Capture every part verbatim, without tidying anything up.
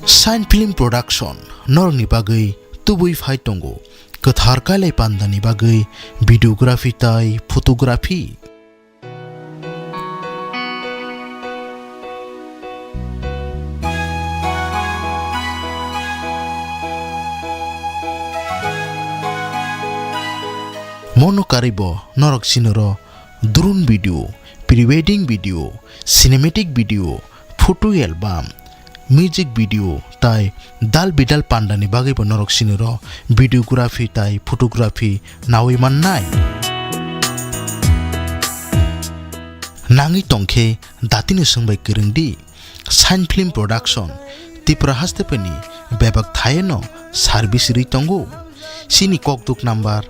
Shine Film Production norokni bagwi tubui phai tongo kwthar kailai pandani bagwi videography tai photography. Mono karwi bo norok sinoro drone video, pre-wedding video, cinematic video, photo album, music video tai dal bidal pandani bagwi bo norok siniro videography tai photography nawi mannai. Nangwi tongkhe datino swngbai kwrwngdi. Shine Film Production Tripura haste phani bebak thaino service rwi tongo. Chini kokduk number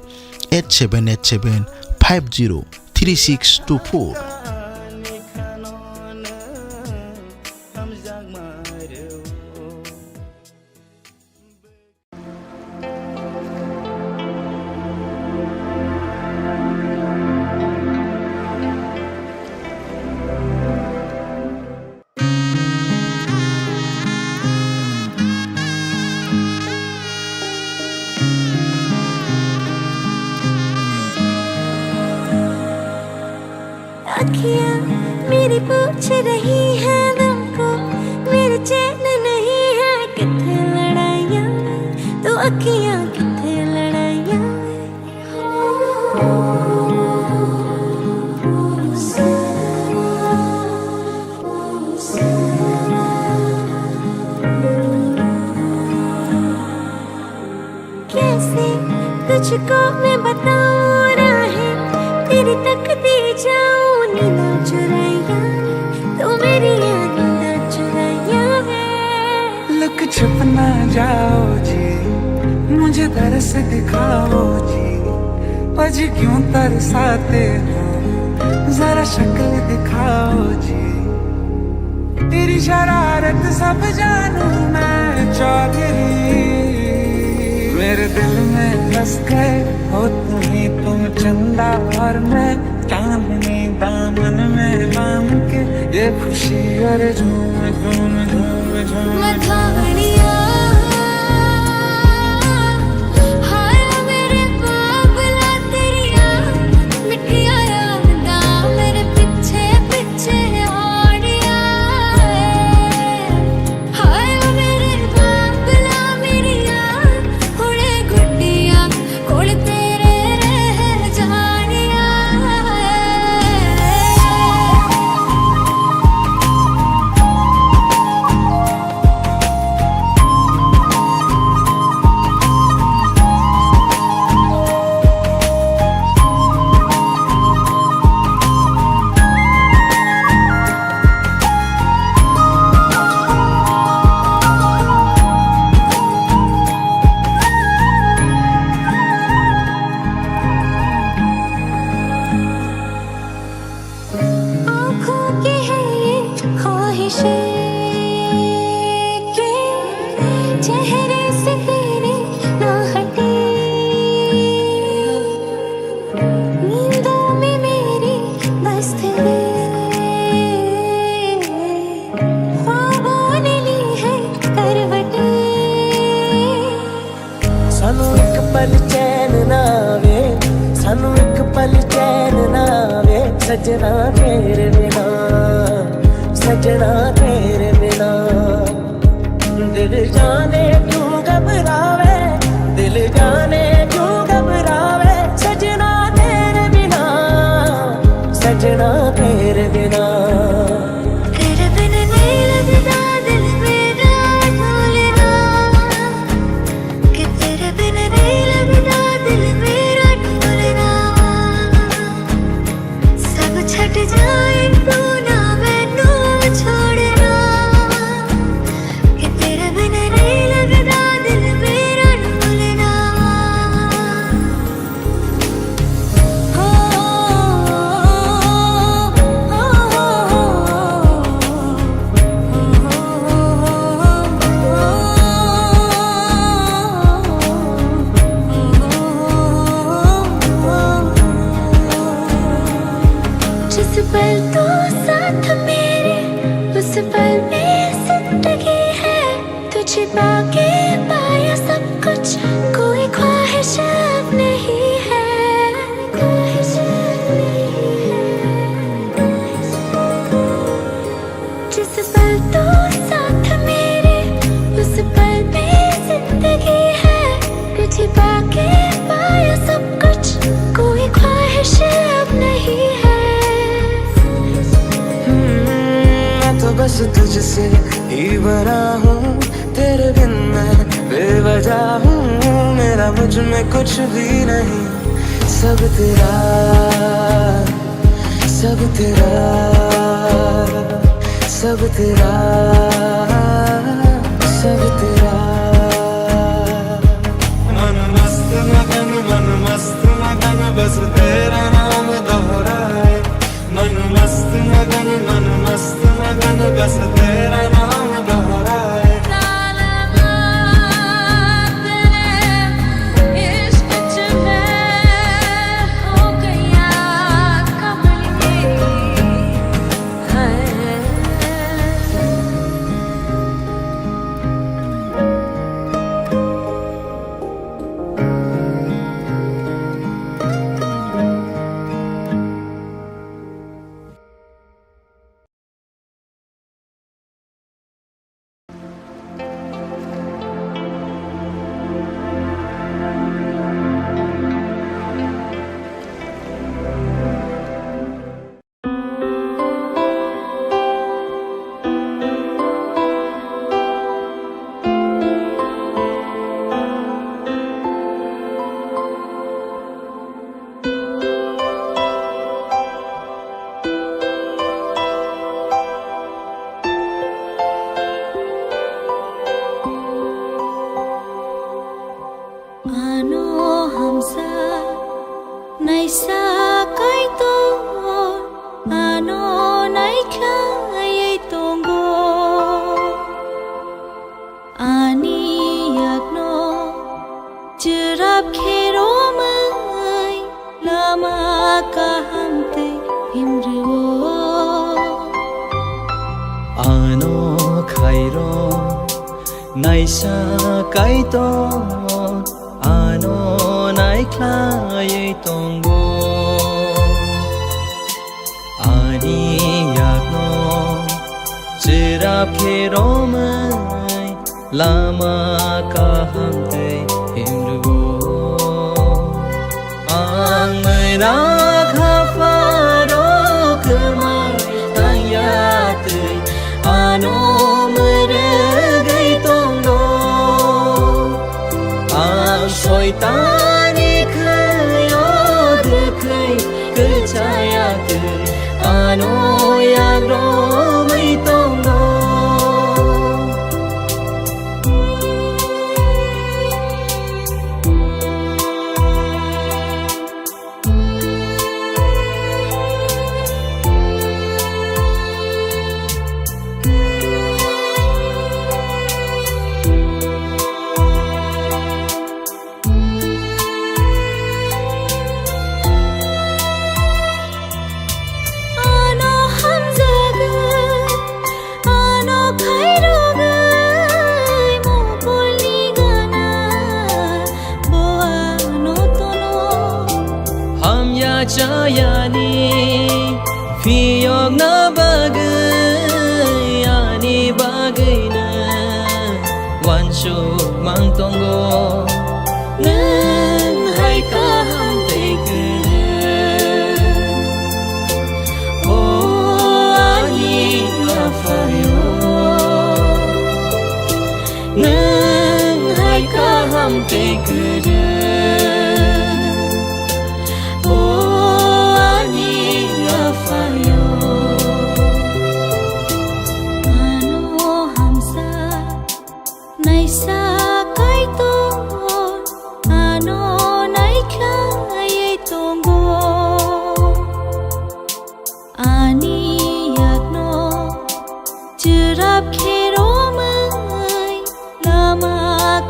eight seven eight seven five zero three six two four. अखियाँ मेरी पूछ रही है तुमको, मेरे चैन नहीं है किथे लड़ाइयाँ, तो अखियाँ किथे लड़ाइयाँ। कैसे तुझको मैं बताऊं राहें, तेरी तकती जाऊं नींद चुराया, तू मेरी नींद चुराया वे। लुक छुप ना जाओ जी, मुझे तरस दिखाओ जी, अजी क्यों तरसाते हो, जरा शक्ल दिखाओ जी। तेरी शरारत सब जानू मैं चौधरी, मेरे दिल में बस गए हो तुम ही तुम, चंदा और मैं चांदनी दामन में बांध के, ये खुशी और झूम झूम झूम झूम। मधानिया, हाय मेरे बाबला तेरिया, मिठिया यादां मेरे पीछे पीछे आनिया। हाय ओ मेरे बाबला मेरिया, हुणे गुड्डिया कोल तेरे रह जानिया। आँखों की है ये ख्वाहिशें कि चेहरे से तेरे ना हटे। नींदों में मेरी बस तेरे ख्वाबों ने ली है करवटें। सानू एक पल चैन ना आवे, सानू एक पल चैन ना आवे, सजना तेरे बिना, सजना तेरे बिना। दिल जाने क्यों घबरावे, दिल जाने क्यों घबरावे, सजना तेरे बिना, सजना तेरे बिना। तेरे बिन नहीं लगता दिल मेरा ढोलना, कि तेरे बिन नहीं लगता दिल मेरा ढोलना। सब छट जा बस तुझसे ही बना हूँ, तेरे बिन मैं बेवजह हूँ, मेरा मुझ में कुछ भी नहीं। सब तेरा, सब तेरा, सब तेरा, सब तेरा। मन मस्त मगन, मन मस्त मगन, बस तेरा नाम दोहराए। मन मस्त मगन, मन मस्त मगन, बस तेरा नाम दोहराए। Ano hamsa naisa Kaitor, ano naikhlaiwi tongo. Ani yakno chwrap khe romwi lama kaham tei himrio. Ano khairo naisa Kaitor, ano naikhlaiwi tongo. Ani yakno chwrap khe romwi lama kaham tei himrio. Ang mwnak hapharo kwmai thangya twi ano mwrwgwi tongo. Ang soitani khwio dwkhwi kwchaya twi ano yagromwi tongo. Ano hamjagwi, ano khairogwi, mokholni gana bo ano tono. Hamya chayani phiyokna bagwi, ani bagwino wansuk mang tongo. Nwng hai kaham tei kwrwng, o ani Aphayo. Nwng hai kaham tei kwrwng, o ani Aphayo. Ano hamsa naisa Kaitor, ano naikhlaiwi tongo. Ani yakno chwrap khe romwi lama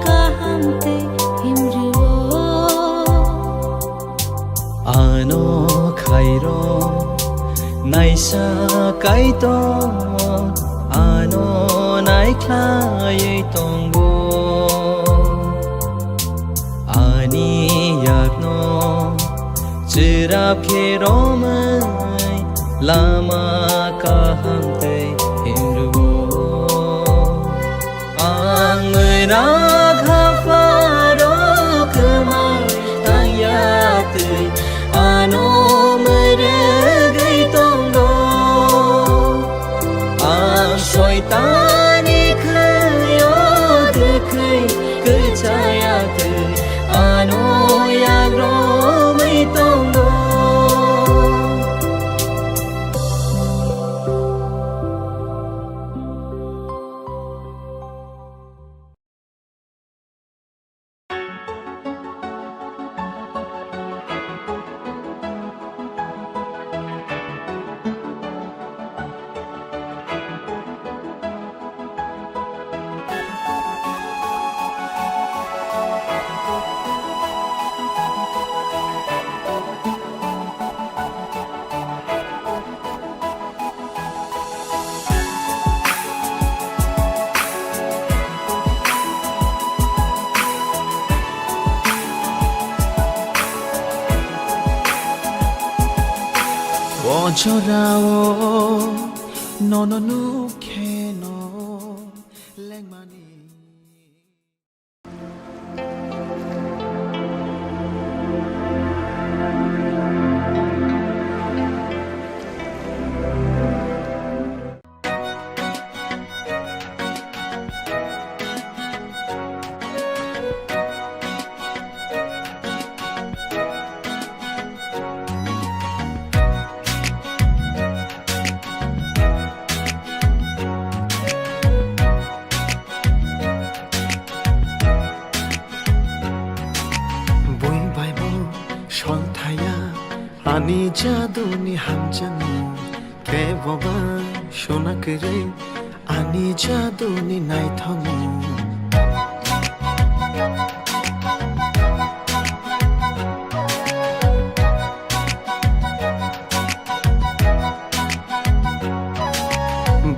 kaham tei himrio. Ano khairo naisa Kaitor, ano naikhlaiwi tongo. Ani yakno chwrap khe romwi lama kaham tei himrio. Ang mwnak hapharo kwmai thangya twi ano mwrwgwi tongo. Ang Tani khwyo dwkhwi kwchaya twi ano yagromwi tongo. O jorao nono nukheno lengmani. Bui bai bo sol thaya, ani jaduni hamjakmung, kebo bai suna kwrwi, ani jaduni naithokmung.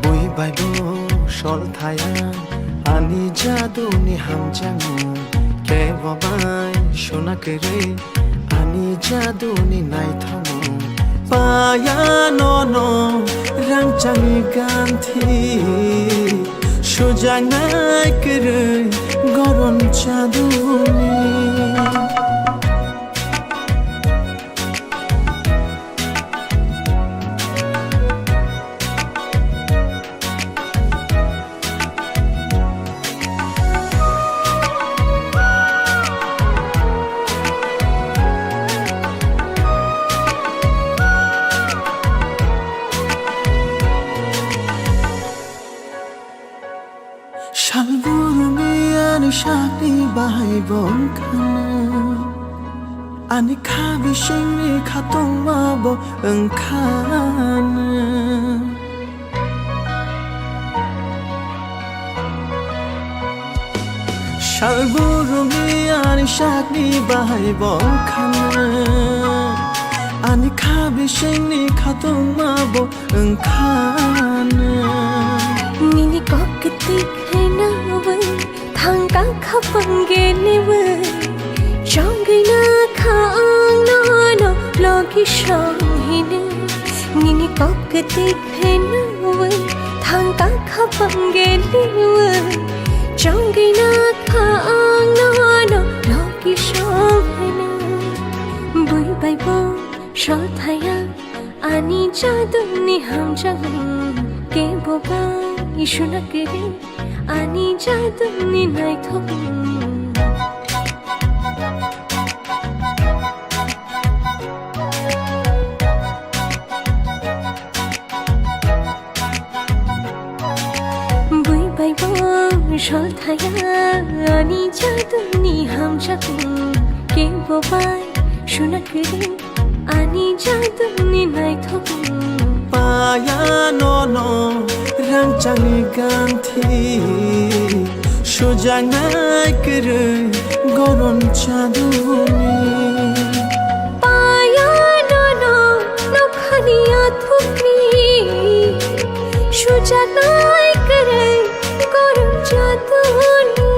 Bui bai bo sol thaya, ani jaduni hamjakmung, kebo bai suna kwrwi, ani jaduni naithokmung. Paya nono rangchakni ganthi, sujaknai kwrwi goron jaduni. Salburungni ani sakni bahai bo wngkhana, ani kha bisingni khatungma bo wngkhana. Salburungni ani sakni bahai bo wngkhana, ani kha bisingni khatungma bo wngkhana. Nini kok kwtwi khaina bai thangka khapang gelewi, chongwina kha ang nono logi song hini. Nini kok kwtwi khaina bai thangka khapang gelewi, chongwina kha ang nono logi song hini. Bui bai bo sol thaya, ani jaduni hamjakmung, kebo bai suna kwrwi, ani jaduni naithokmung. Bui bai bo sol thaya, ani jaduni hamjakmung, kebo bai suna kwrwi, ani jaduni naithokmung. Paya nono rangchakni ganthi, sujaknai kwrwi goron jaduni. Paya nono nokhani athukni, sujaknai kwrwi goron jaduni.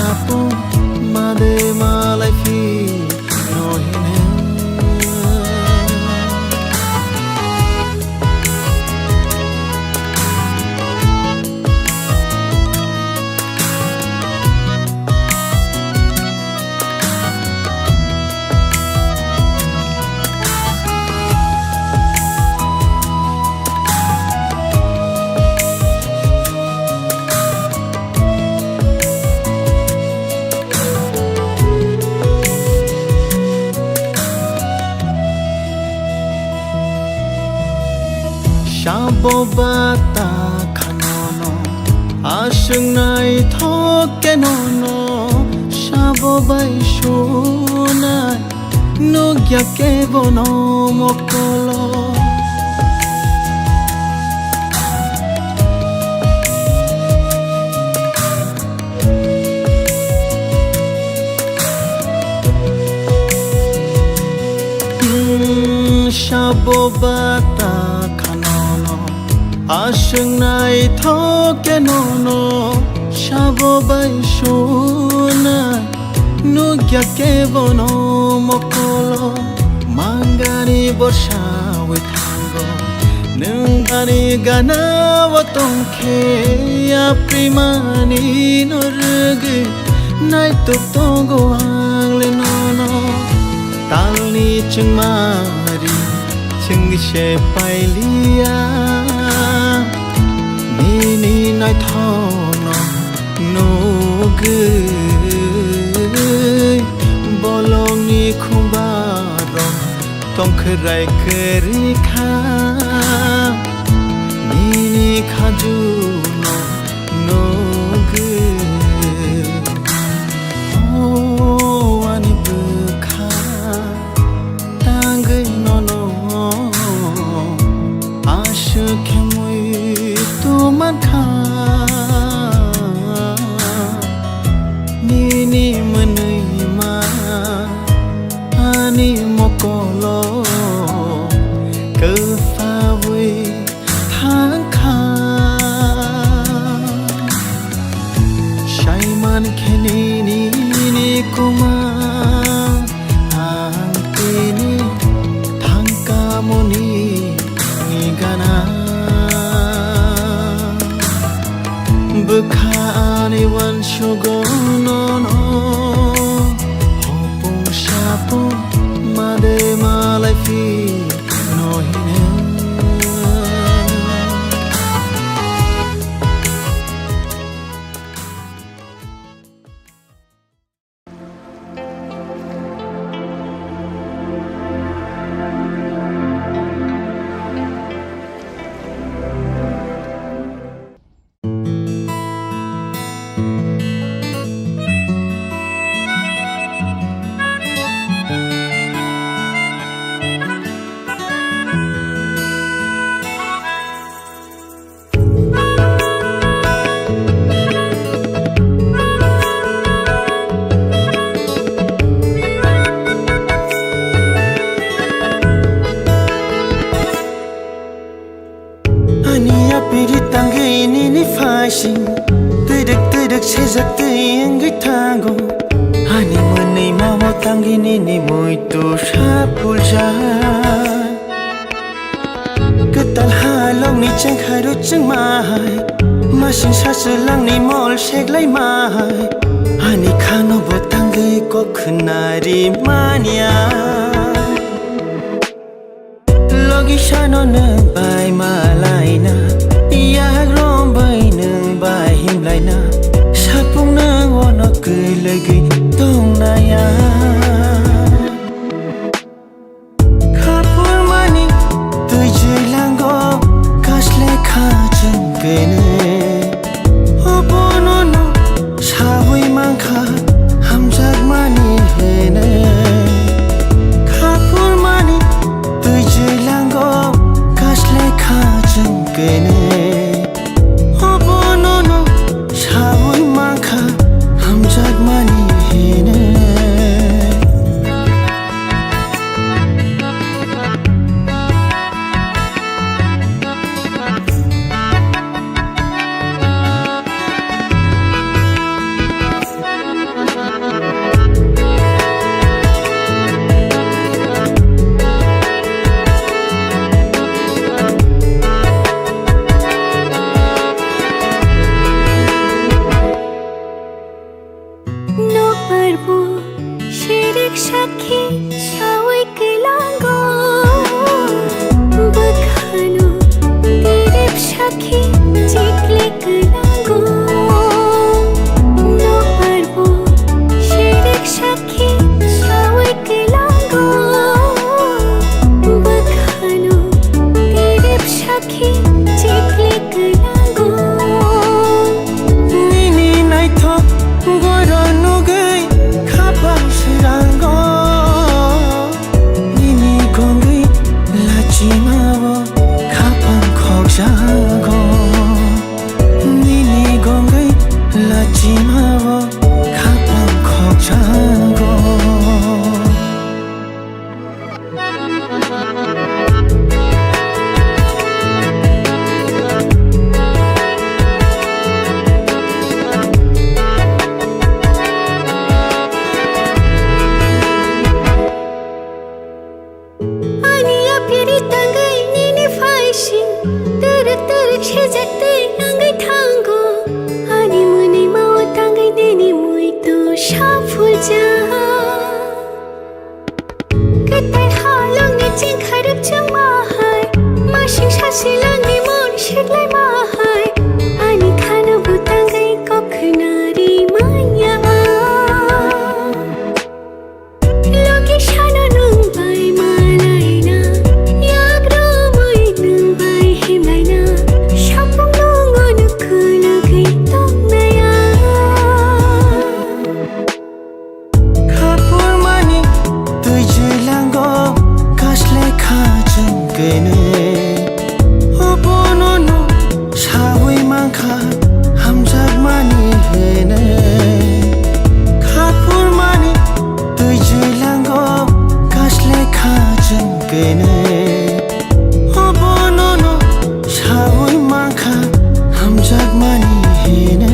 Apo made malai phi no hene. Sabo bata khanono, aswk naithok kenono, sabo bai sunai, nukya kebono mokolo. Hmm, sabo bata khanono, aswk naithok kenono, sabo bai sunai, nukya kebono mokolo, mangani borsa wi thango, nwng ani gana o tong khe, aprimani no rwgwi, naitok tongo ang le nono. Talni chwngmari chwngwi se pailiya, nini naithokno nugwi, bolongni khumbarok tongkhwrai kwrwi kha, nini khajuno nugwi. O ani bwkha tangwi nono aswk khe mui tongmankha, nini mwnwi ma ani mokolo kwphawi thangkha. Saiman khe nini kuma ang tini thangkamoni ni gana. Bwkha ani uansugo nono hopung sapung made malai phi no hino. Ani yapiri tangwi nini phaising, twidwk twidwk sejak twi wngwi thango. Ani mwnwi mao tangwi nini muitu sapuljak. Kwtal halokni chengkhairo chwngmahai, masing sachwlangni mol seklaimahai. Ani khano bo tangwi kok khwnari manya. Logi sano nwng bai malaina, yak rombai nwng bai himlaina, sapung nwng ono kwlwgwi tongnaya. Khapurmani twijlango kasle kha chwng kene. Obono no sawi mankha hamjakmani hene. Parbo shirik sakhi sawi kailango. Bwkhano tirip sakhi chikli kailango. No parbo shirik sakhi sawi kailango. Bwkhano tirip sakhi chikli kailango. Nini naithok goro nugwi khapang srango. Nini gongwi lachimao khapang khokjago. Nini gongwi lachimao khapang khokjago. Ani yapiri tangwi nini phaising, turuk turuk sejak twi nangwi thango. Ani mwnwi mao tangwi nini muitu saphulja. Kwtai halongni chingkharip chwngma hai, masing sasilangni mon siklai ma hai, ani khana butangwi kok khwnari manya. Loki sano nwng bai malaina, yak romwi nwng bai himlaina, sapung nungo nukhunugwi tongnaya. Khapurmani twijlango kaslai kha chwng kene. Obono no sawi mankha hamjakmani hene. Khapurmani twijlango kaslai kha chwng kene. Obono no sawi mankha hamjakmani hene.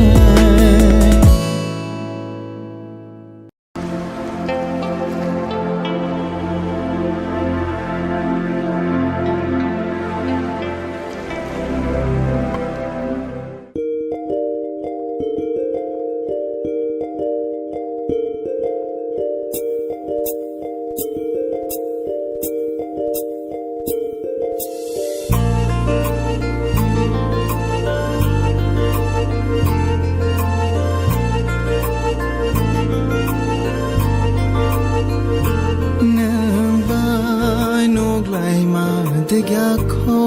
Nwng bai nuk laima degya kho,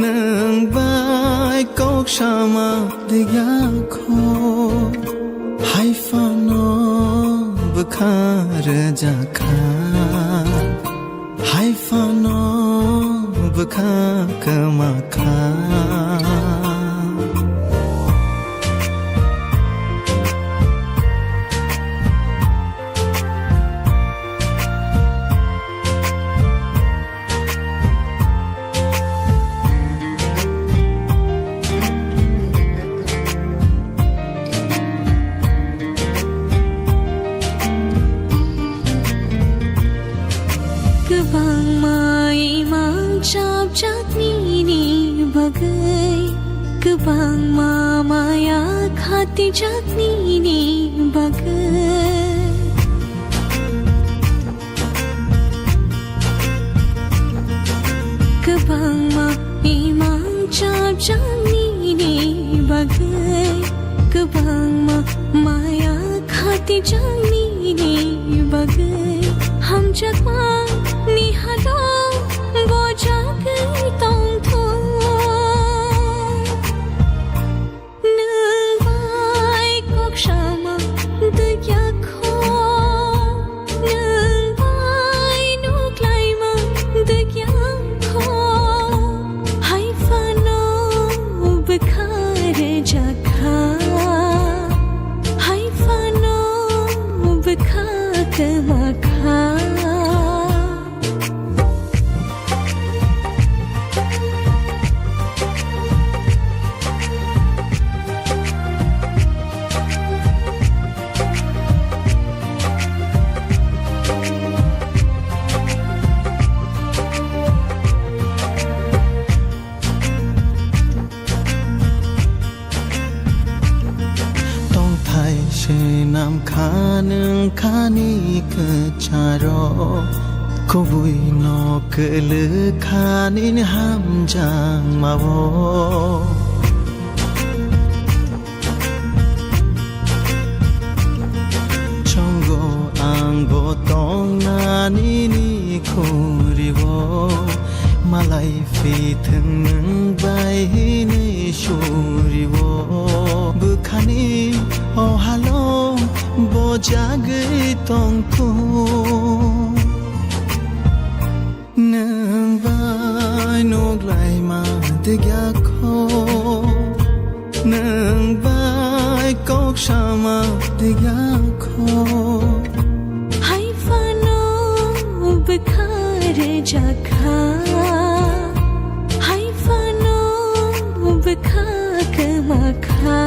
nwng bai kok sama degya kho, hai phano bwkha rwjakha. Hai phano bwkha kwma kha. Kwbangma imang chapjak nini bagwi, kwbangma maya khatijak nini bagwi. Kwbangma imang chapjak nini bagwi, kwbangma maya khatijak nini bagwi, hamjakma ni hado bojagwi tongthung. Nwng bai kok sama dwkya kho, nwng bai nuk laima dwkya kho. Hai phano bwkha rwjakha, hai phano bwkha kwma kha. Tongthai se Namkha nwng khani kwcharo, kubui no kwlwkha nini hamjakmao. Chongo ang bo tongna nini khuriwo, malai phi thwng nwng bai hinwi suriwo. Bwkhani o halo bo jagwi tongthung. Nwng bai nuk laima degya kho, nwng bai kok sama degya kho. Hai phano bwkha rwjakha, hai phano bwkha kwmakha.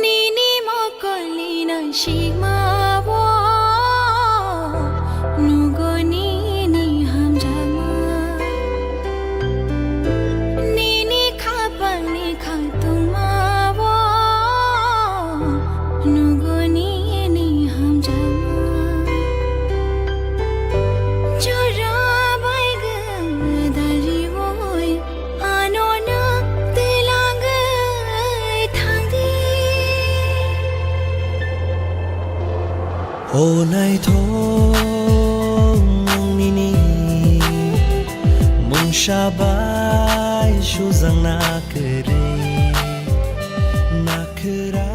Nini mokolni nangsikmao nugo nini hamjakma. Nini khapangni khangtungmao nugo nini hamjakma. Jora bai gwdal riwoi ano no twlangwi thangdi. O naithok nwng nini mungsa bai sujak na kwrwi nakhwra.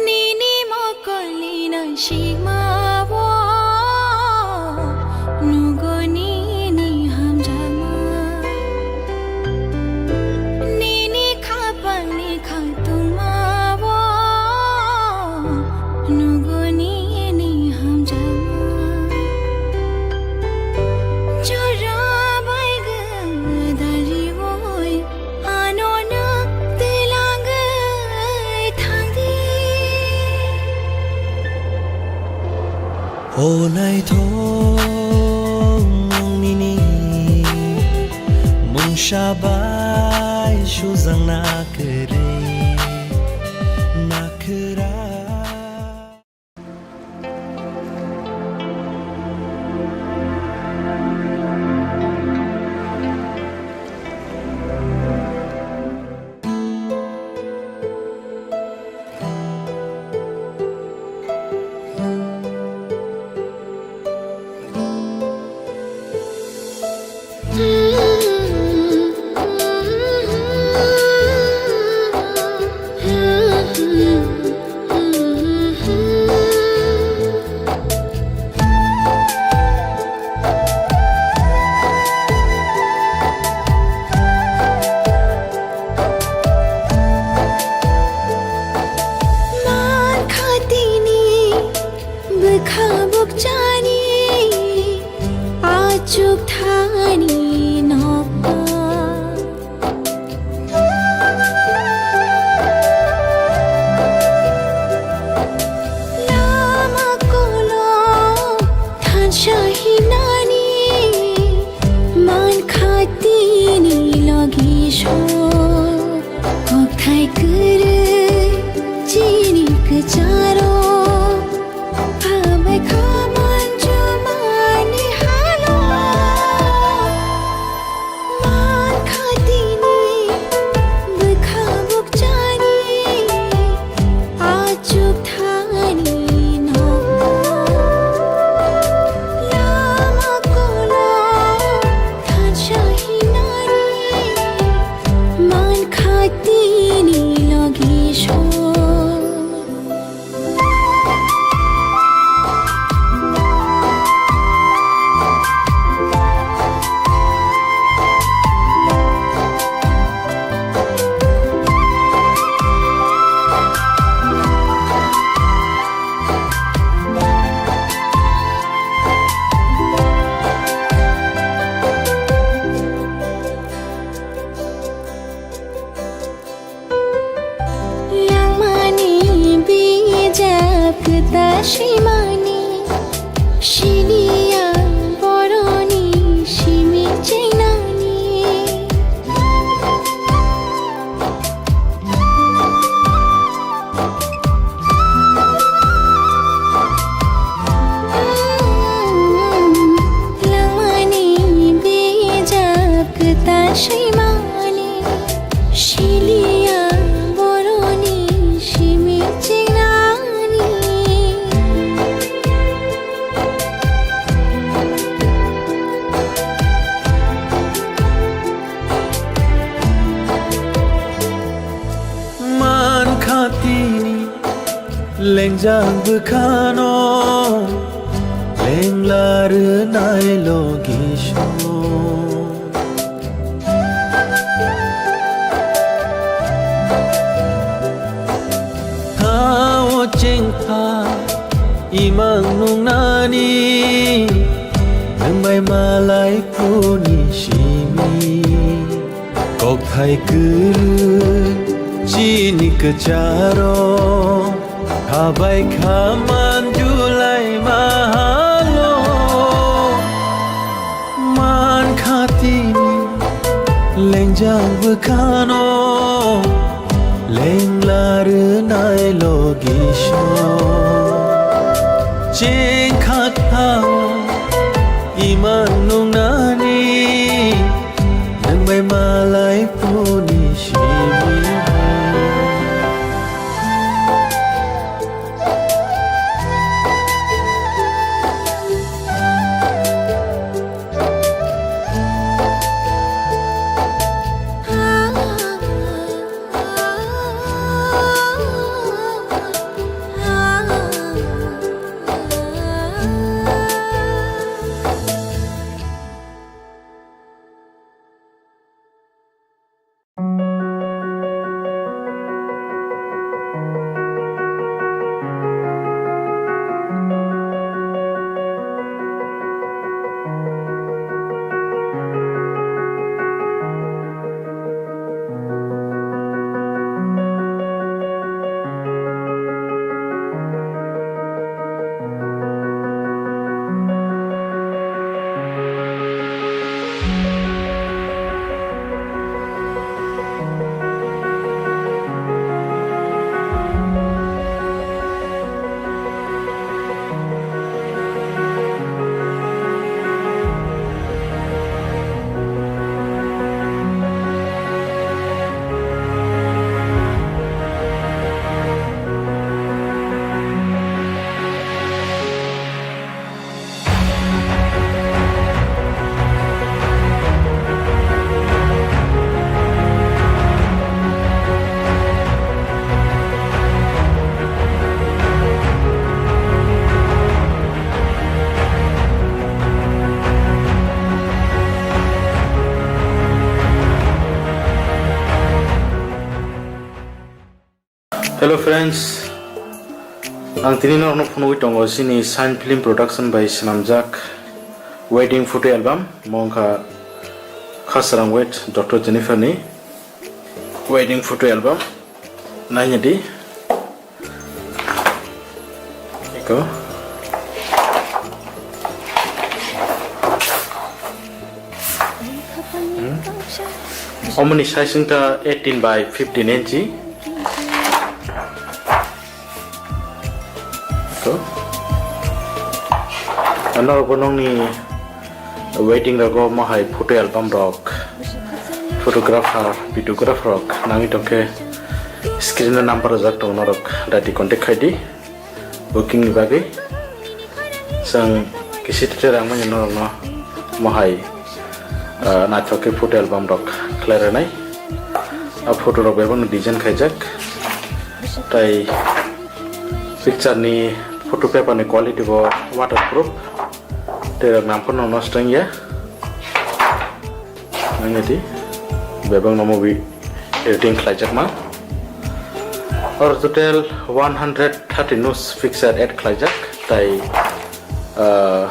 Nini mokolni nangsikmao nugo nini hamjakma. Nini khapangni khangtungmao nugo nini hamjakma. Jora bai gwdal riwoi ano no twlangwi thangdi. O naithok nwng nini mungsa bai sujak na kwrwi nakhwra. Khatini logi so. Langmani bijap kwtal swimani, siniya boroni simi chengnani. Langmani bijap kwtal swimani, siliya boroni simi chengnani. Mankha tini lengjak bwkhano lengla rwnai logi song. Tao chengkha imang nungnani, nwng bai malai phuni simi. Kokthai kwrwi chini kwcharo, khabai kha manjulai mahalo. Mankha tini lengjak bwkhano lengla rwnai logi song. Chengkha thawa imang nungnani, nwng bai malai phuni simi. Hello friends, ang tini norokno phunugwi tongo chini Shine Film Production bai swnamjak wedding photo album, omo wngkha Khasarang Wed Doctor Jennifer ni wedding photo album. Naina di. Eko. Hmm. Omoni size wngkha eighteen by fifteen inchi. Eko. Norok bo nongni wedding rogo mohai photo album rok, photographer, videographer rok nangwi tongkhe screen o number rijak tongo, norok daiti contact khaidi. Booking ni bagwi chwng kisi tete rang manya norokno mohai, ah, naithok khe photo album rok khlai rwnai. A photo rok bebak no design khaijak. Tai picture ni photo paper ni quality bo waterproof. Tei rok nang phano nosto wngya. Nangya di. Bebak no movie editing khlaijakma. Or total one hundred thirty news picture add khlaijak. Tai, ah,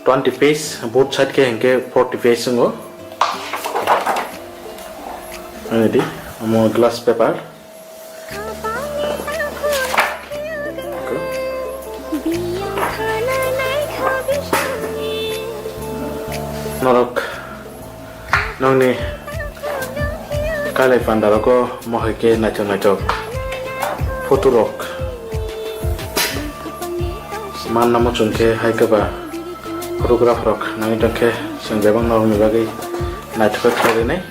twenty page, both side khe hinkhe forty page wngo. Ani di, omo glass paper. Norok nokni kailai panda rogo mohai khe naithok naithok photo rok manna muchung khe hai khe ba photograph rok nangwi tong khe chwng bebak norokni bagwi naithok khe khlai rwnai.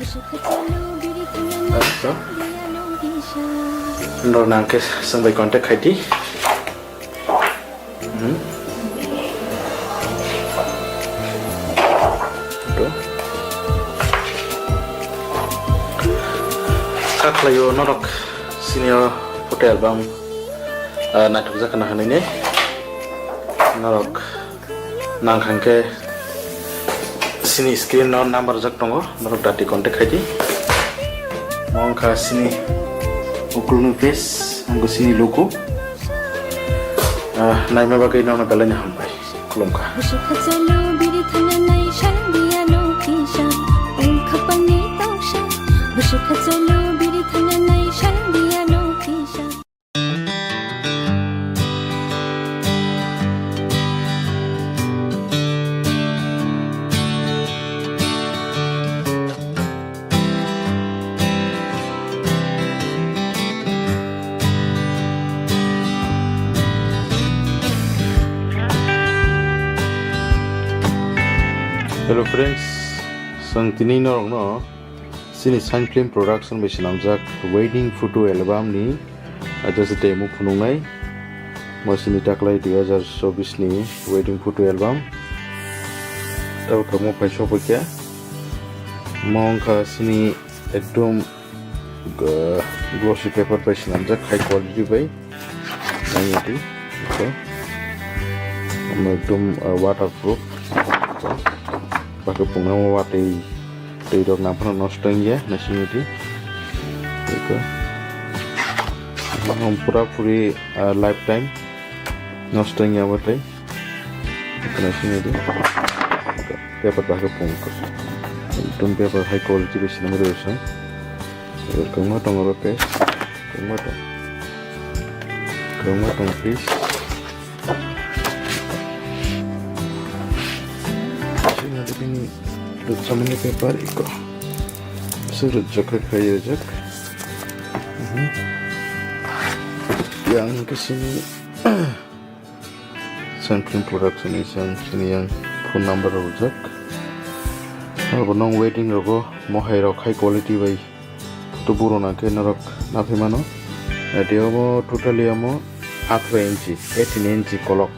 Norok nang khe chwng bai contact khai di. Hmm. Ito. Kha khlaio norok sini o photo album, ah, naithok jak khna hwnwi ni norok nang kha khe sini screen o number jak tongo, norok dati contact khai di. Mo wngkha sini ukulni face, wngkha sini logo. Ah, naima bagwi nono belai no hambai. Khulumkha. Bwswk khachalu biri thangna nai sal biya no kisa. Ung khapang ni toksa. Bwswk khachalu biri thangna nai sal biya no kisa. Hello friends, chwng tini norokno chini Shine Film Production bai swnamjak wedding photo album ni, ah, just demo phunuknai. Mo chini taklai dui hazar chobbish ni wedding photo album. Tabuk tabuk mo phai sophaikha. Mo wngkha chini ekdom, uh, glossy paper bai swnamjak, high quality bai. Nangya di, ito. Omo ekdom, uh, waterproof. Bakhe pungna watwi twi rok nang phano nosto wngya, naisingni di. Ito. Omo pura puri, uh, lifetime nosto wngya watwi. Ito naisingni di. Paper bakhe pung. Ekdom paper high quality bai swnamwi rw song. Kwbangma tongo oro tei. Kwbangma tong. Kwbangma tong piece. Sini ada bini rwchapmani paper iko. Sini rwchap khe khlai rijak. Mhm. Yang ke sini Shine Film Production ni chwng chini yang phone number rok rijak. Abo nong wedding rogo mohai rok high quality bai photo buro nang khe norok naphai mano. Adi omo totally omo atharo inchi, eighteen inchi kolok.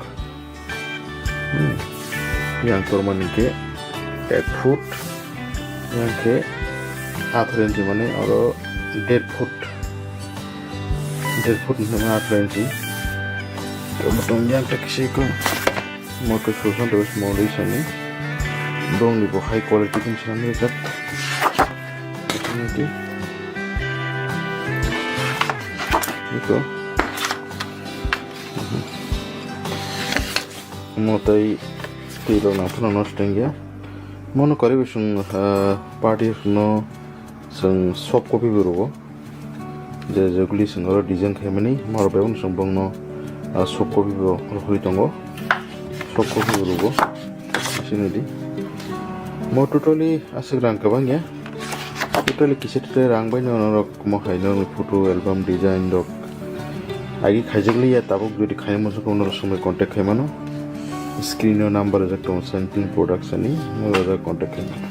Hmm. Yang tormani khe ek foot, yang khe atharo inchi mane oro der foot. Der foot ni hwnma atharo inchi. Tong yang ta kisi ko. Mo to susan to mo ri sani. Dong ni bo high quality kin sani jak. Ito. Ito. Mo tai twi rok nang phano nosto wngya. Mono kwrwi bo chwng, ah, party no chwng soft copy bo rwo. Je jeguli chwng oro design khaimani, moro bebak chwng bongno, ah, soft copy bo rwhoi tongo. Soft copy bo rwo. Sini di. Mo totally aswk rang kwbang ya. Totally kisa totally rang bai no norok mo hai no photo album design rok agi khaijak liya, tabuk jodi khaina muchung khe norok songwi contact khai mano. Screen o number rijak tongo Shine Film Production ni, norok contact khai mano.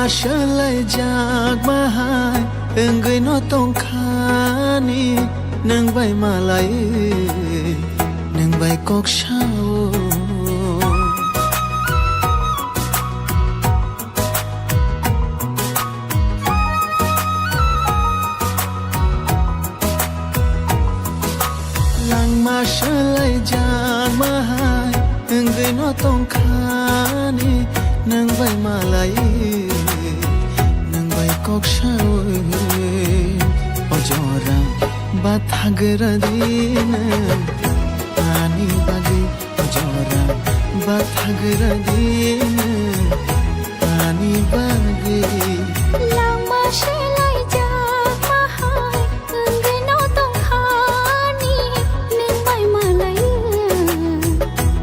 Swlaijak bahai wngwi no tongkhani, nwng bai malai, nwng bai kok sao. Langma swlaijak bahai wngwi no tongkhani, nwng bai malai, nwng bai kok sawi. O jora bathagra di nwng ani bagwi, o jora bathagra di nwng ani bagwi. Langma swlaijak bahai wngwi no tongkhani, nwng bai malai,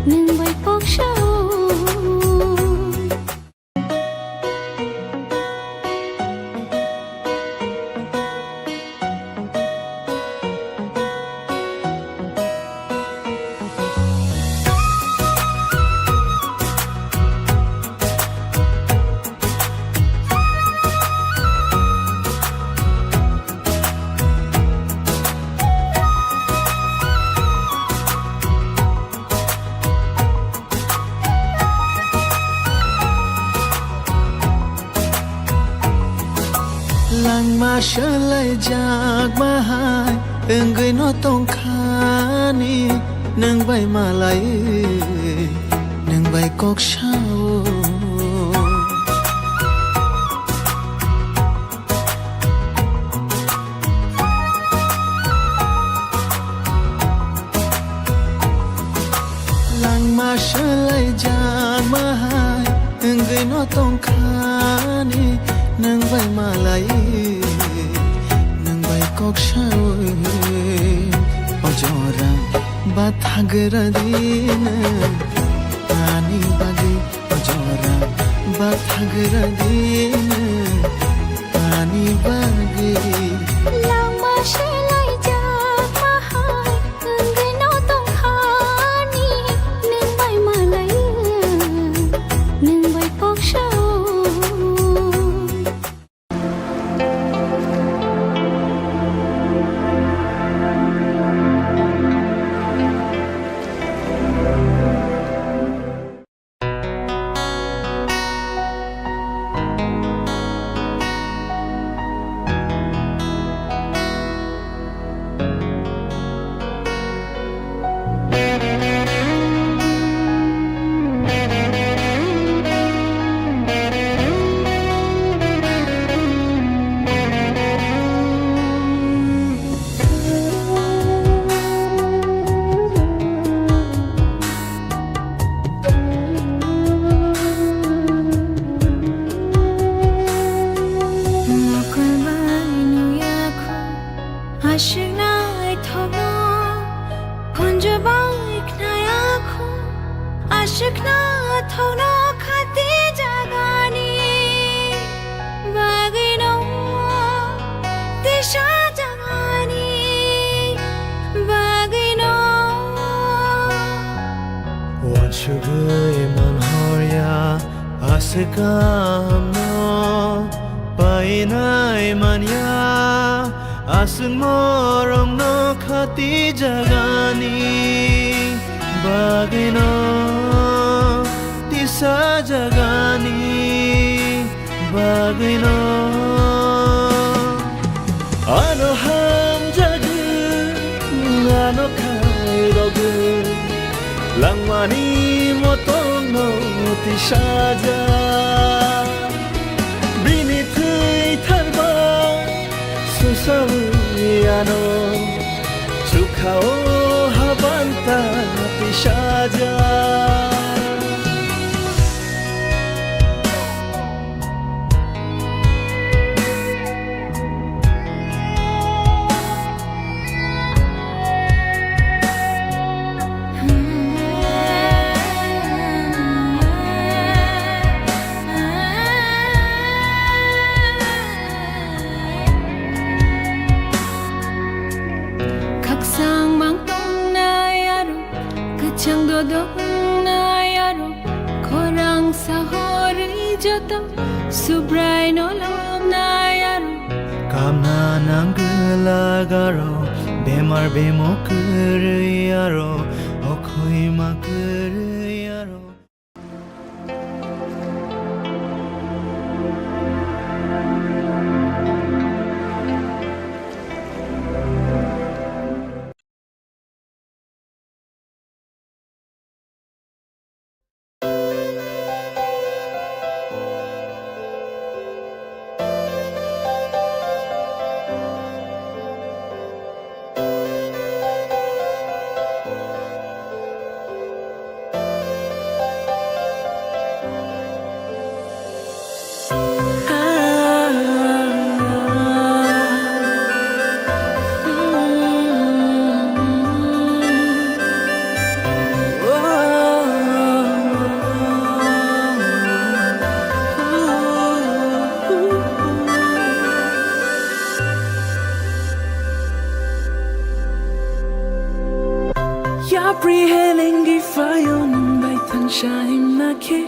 nwng bai kok sao. Langma swlaijak bahai wngwi no tongkhani, nwng bai malai, nwng bai kok sao. Langma swlaijak bahai wngwi no tongkhani, nwng bai malai, nwng bai kok sawi. O jora bathagra di nwng ani bagwi. O jora bathagra di nwng ani bagwi. Langma swlaijak bahai wngwi no tongkhani, nwng bai malai, nwng bai kok sao. Mokol bai nuya kho, aswk naithokno, khunju bai khnaya kho, aswk naithokno khati jagani bagwino, tisa jagani bagwino. Uansugwi manhorya aswk kahamno, painai manya aswk morokno khati jagani bagwino, tisa jagani bagwino. Ano hamjagwi, ano khairogwi, langmani motonno tisaja. Bini thwi tharba susawi ano, chukhao habanta tisaja. Khakchang mang tongnai aro, kwchang dodok wngnai aro, khorang sahorwi Joto Subrai no lomnai aro. Kamna nang gwlak aro, bemar bemo kwrwi aro, okhoi ma kwrwi aro. Yapri helengwi phaio nwng bai thansa himna khe,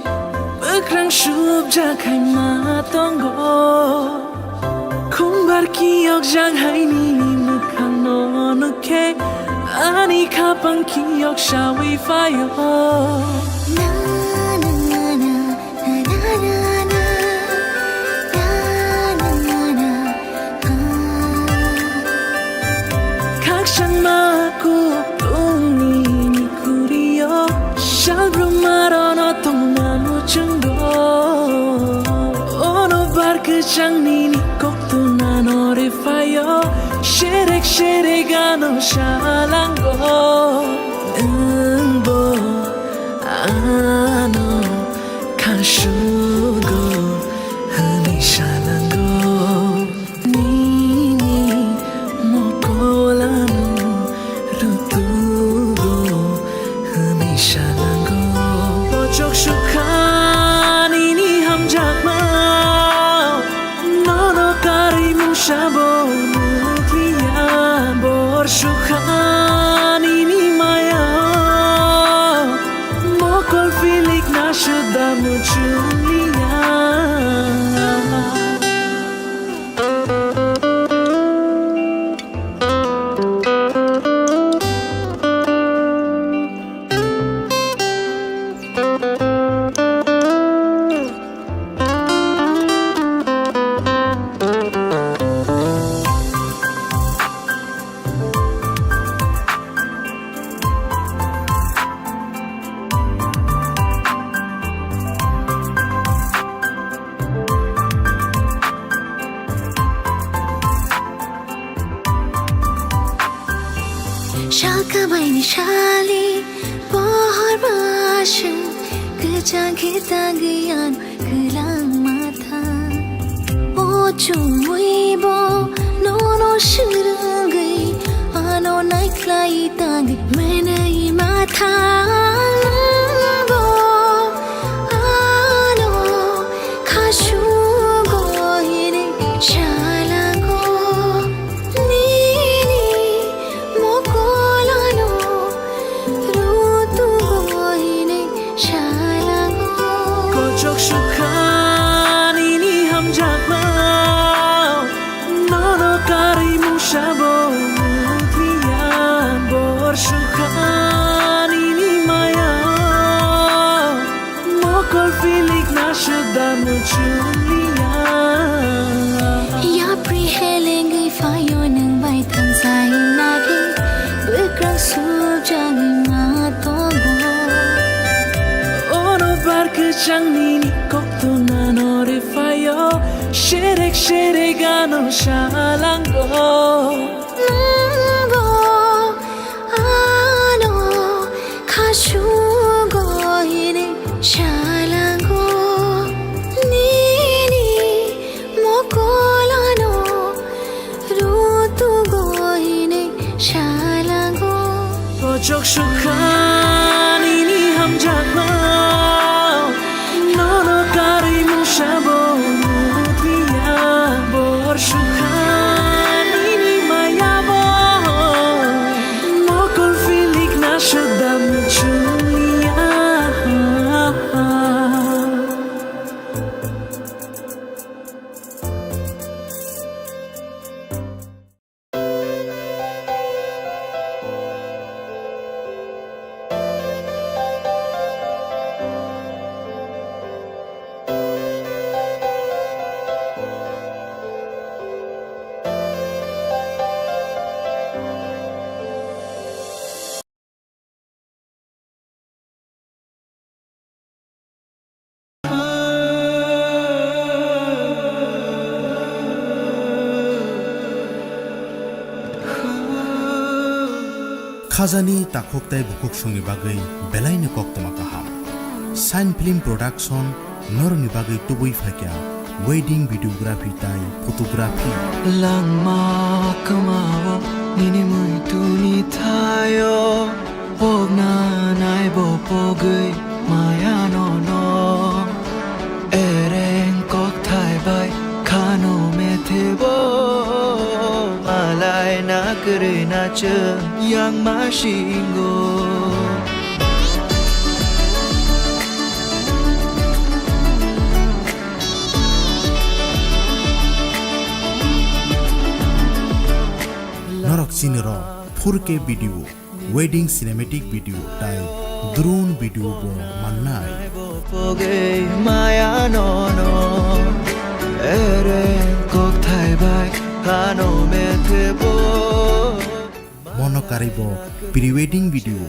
bwkrang subjak hai ma tongo. Khumbar kiyokjak hai nini mwkhangno nukhe, ani khapang kiyok sawi phaio. Na, na, na, na. Khakchangma kuk tongni ni kurio, salbrum marono tongna muchungo. Ono bar kwchangni ni kok tuna no re phaio, serek serek ano salango. Nwngbo ano khasugo hwnwi salango, nini mokolano rutugo hwnwi salango. Pochok sukha nini hamjakma, nono karwi mungsa bo nukliya. Bor sukha nini maya, mokol pilik na suda muchungliya. Sal kabaini sali pohor basing, kwchang khe tangwi ano kwlangma tha. O chumui bo nono swrwngwi ano naikhlai tangwi mwnwi ma tha. Nwng bo ano khasugo hwnwi salango. Nini mokolano rutugo hwnwi salango. Kochok sukha nini hamjakma, nono karwi mungsa bo nukliya. Bor sukha nini maya, mokol pilik na suda muchungliya. Yapri helengwi phaio nwng bai thansa himna khe, bwkrang subjagwi ma tongo. Ono bar kwchang nini kok tuna no re phaio, serek serek ano salango. Nwng bo ano khasugo hwnwi salango, nini mokolano rutugo hwnwi salango. Kochok sukha nini hamjakma, nono karwi mungsa bo nukliya. Bor sukha nini maya bo, mokol pilik na suda muchungliya. Khajani takhuk tei bukhuk songni bagwi belaino koktwma kaham. Shine Film Production norokni bagwi tubui phaikha wedding videography tei photography. Langma kwmao nini muituni thaio, pokna naibo pogwi maya nono. Ereng kokthai bai khano methebo, malai na kwrwi na chwng yang ma singo. Norok chini rw four K video, wedding cinematic video tei drone video bo mannai. Pogwi maya nono, ere kokthai bai hano methebo. Mono karwi bo pre-wedding video,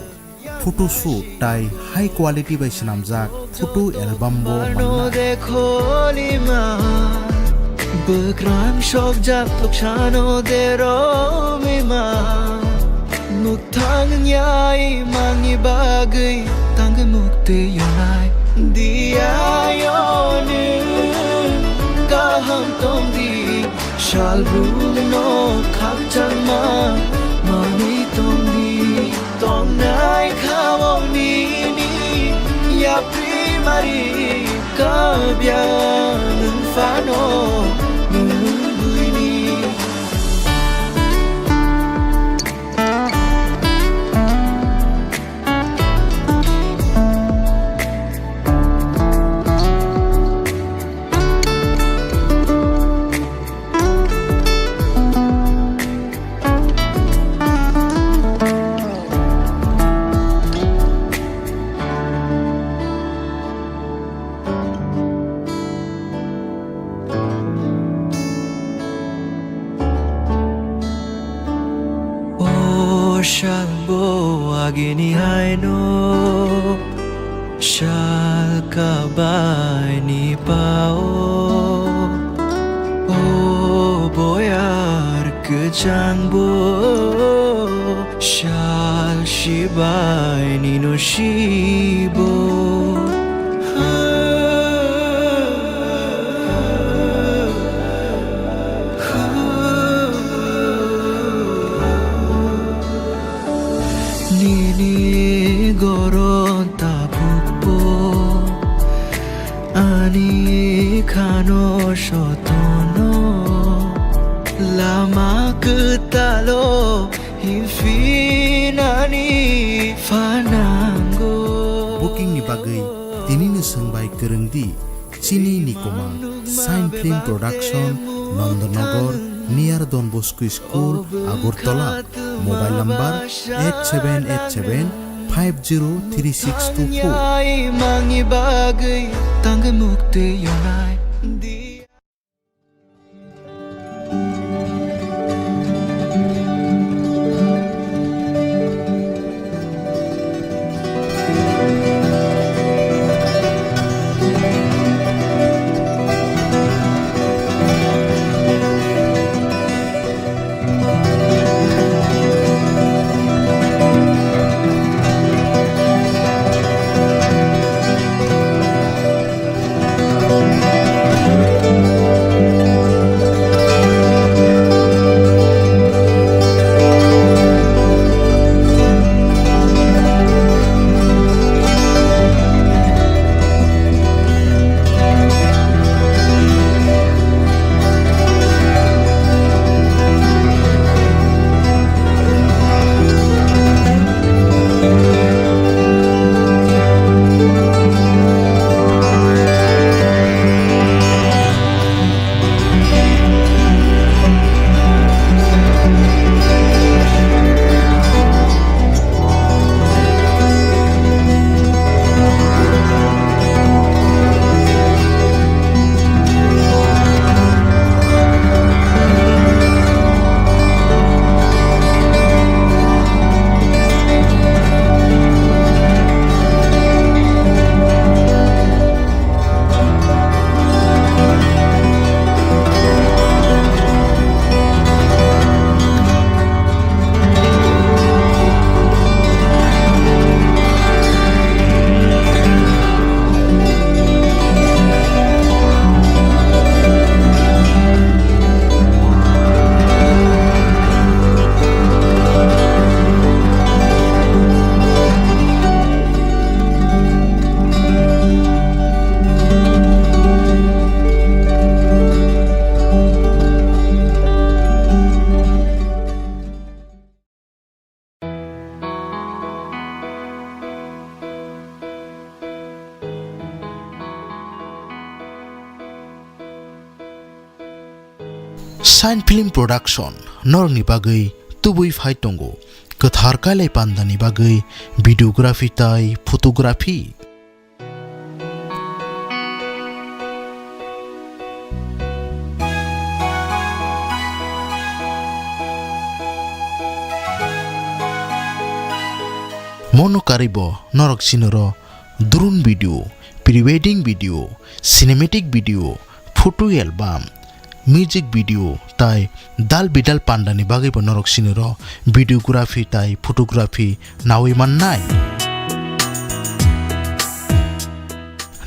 photo shoot tei high quality bai swnamjak photo album bo mannai. Dekholima, bwkrang sokjak tuksano deromima. Mukthang wngya imangni bagwi tangwi mukti yonai. Diya yoni kaham tongdi, salbrumno khakchangma manwi tongdi. Tongnai khao nini yapri mari, kabyang wng phano nwng buini. O salbo agini haino, sal kabaini pao, o boyar kwchangbo, sal sibaini no sibo. Nini goron tabukbo ani khano sotono, lama kwtalo himfinani phanango. Booking ni bagwi tinini swngbai kwrwngdi. Chini nikoma Shine Film Production, Nandanagar, near Don Bosco School, Agartala. Mobile number eight seven eight seven five zero three six two four. Mangi bagwi tangwi mukti yonai. Shine Film Production norokni bagwi tubui phai tongo kwthar kailai pandani bagwi videography tai photography. Mono karwibo norok sinoro drone video, pre-wedding video, cinematic video, photo album, music video tai dal bidal pandani bagwibo norok sinoro videography tai photography nawi mannai.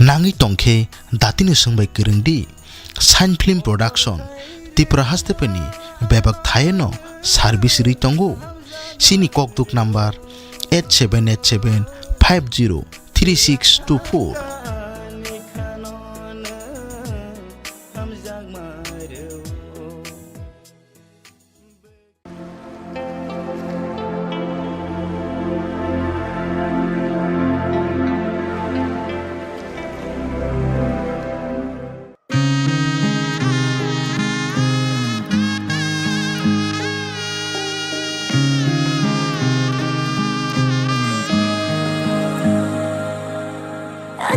Nangwi tongkhe datino swngbai kwrwngdi. Shine Film Production Tripura hastephaini bebak thaino service rwi tongo. Chini kokduk number eight seven eight seven five zero three six two four.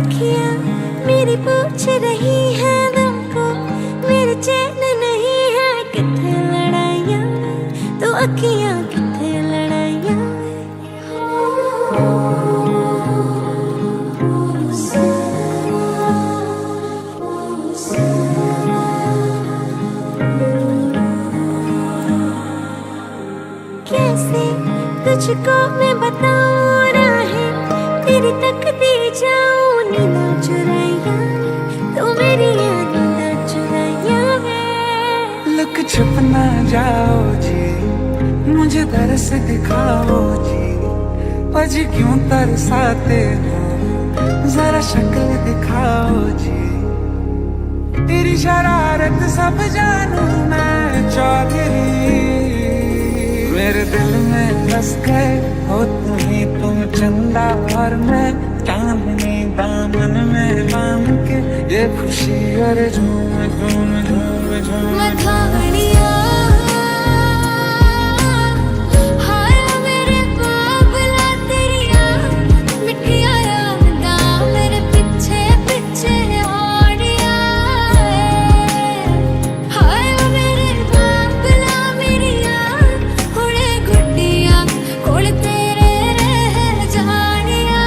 अखियाँ मेरी पूछ रही है तुमको, मेरे चैन नहीं है कितने लड़ाइयाँ, तो अखियाँ कितने लड़ाइयाँ। कैसे तुझको मैं बताऊं राहें, तेरी तकदीर जाऊं नींद चुराया, तू मेरी नींद चुराया है। लुक छुप ना जाओ जी, मुझे तरस दिखाओ जी, आज क्यों तरसाते हो, जरा शक्ल दिखाओ जी। तेरी शरारत सब जानू मैं चौधरी। मेरे दिल में बस गए हो तुम ही तुम, चंदा और मैं, चांदनी दामन में बांध के, ये खुशी और झूम झूम झूम झूम। मथाणिया, हाय मेरे बाबला तेरिया, मिठिया यादां मेरे पिछे पिछे आड़िया। हाय मेरे बाबला मेरिया, हुणे गुड्डिया कोल तेरे रह जानिया।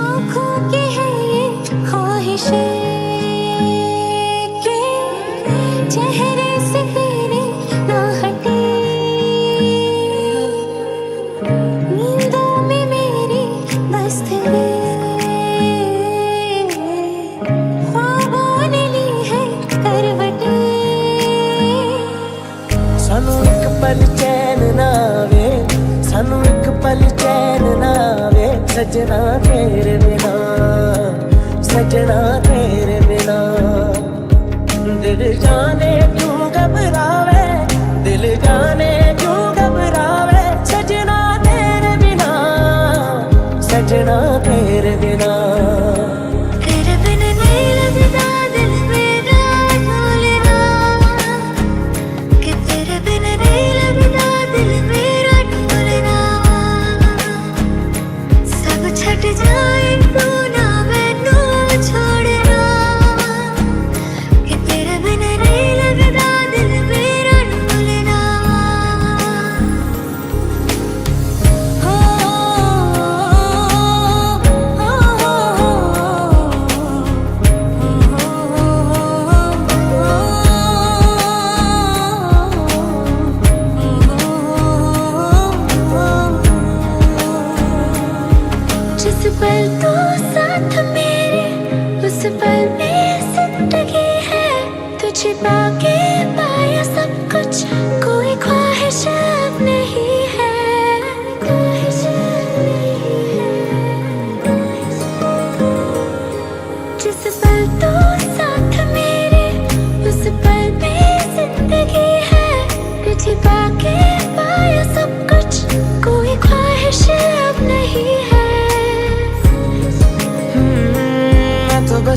आँखों की है ये ख्वाहिशें कि चेहरे से तेरे ना हटे। नींदों में मेरी बस तेरे ख्वाबों ने ली है करवटें। सानू एक पल चैन ना आवे, सानू एक पल चैन ना आवे, सजना तेरे बिना, सजना तेरे बिना। दिल जाने क्यों घबरावे, दिल जाने क्यों घबरावे, सजना तेरे बिना, सजना तेरे बिना। तेरे बिन नहीं लगता दिल मेरा ढोलना, कि तेरे बिन नहीं लगता दिल मेरा ढोलना। सब छट जाए तू ना मैनू छोड़ना, कि तेरे बिन नहीं लगता दिल मेरा ढोलना।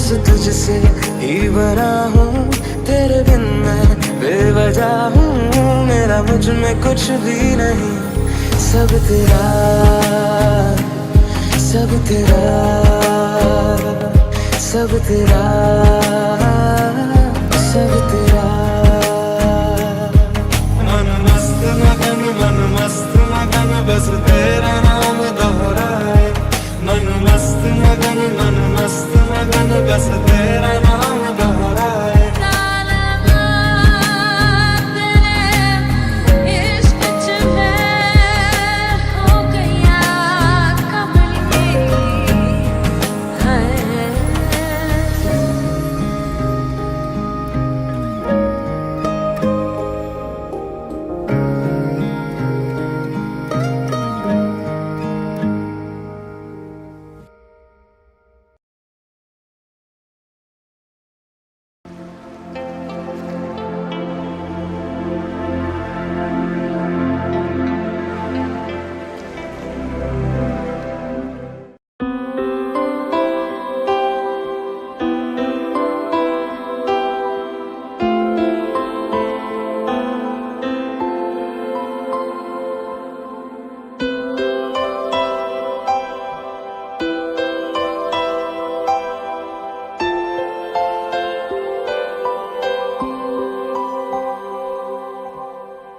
तुझसे ही बना हूँ, तेरे बिन मैं बेवजह हूँ, मेरा मुझ में कुछ भी नहीं। सब तेरा, सब तेरा, सब तेरा, सब तेरा। मन मस्त मगन, मन मस्त मगन, बस तेरा नाम दोहराए। मन मस्त मगन, मन मस्त मगन, बस तेरा नाम दोहराए।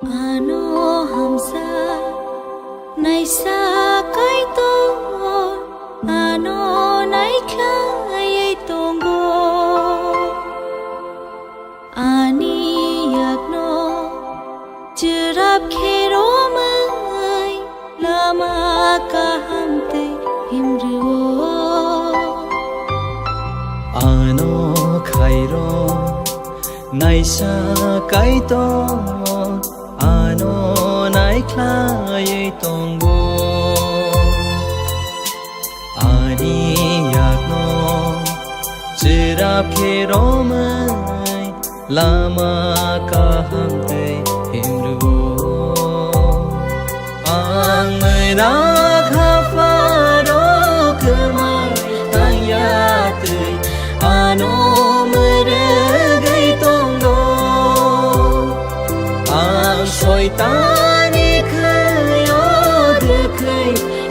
Ano hamsa naisa Kaitor, ano naikhlaiwi tongo. Ani yakno chwrap khe romwi lama kaham tei himrio. Ano khairo naisa Kaitor, ano naikhlaiwi tongo. Ani yakno chwrap khe romwi lama kaham tei himrio. Ang mwnak hapharo kwmai tangya twi ano mwrwgwi tongo. Ang soitani khwio dwkhwi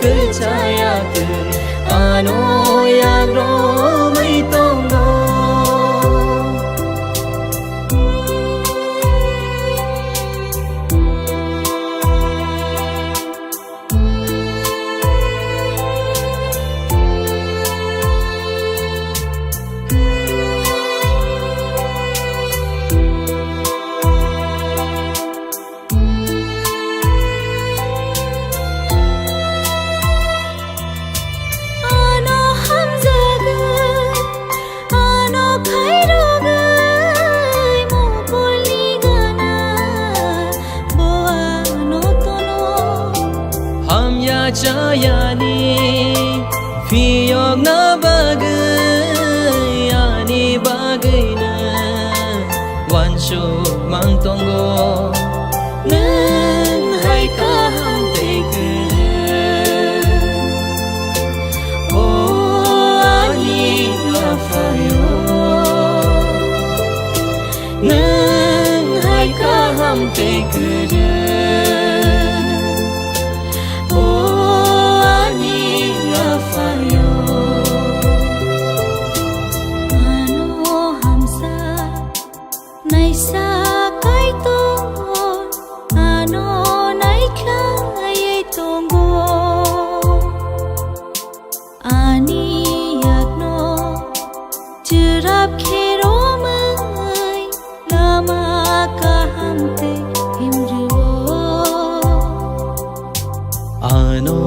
kwchaya twi ano yagromwi tongo. Ano hamjagwi, ano khairogwi, mokolni gana bo ano tono. Hamya chayani phiyokna bagwi, ani bagwino wansuk mang tongo. Nwng hai kaham tei kwrwng, o ani Aphayo. Nwng hai kaham tei kwrwng, o ani Aphayo. Ano hamsa naisa Kaitor, ano naikhlaiwi tongo. Ani yakno chwrap khe romwi lama kaham tei himrio. Ano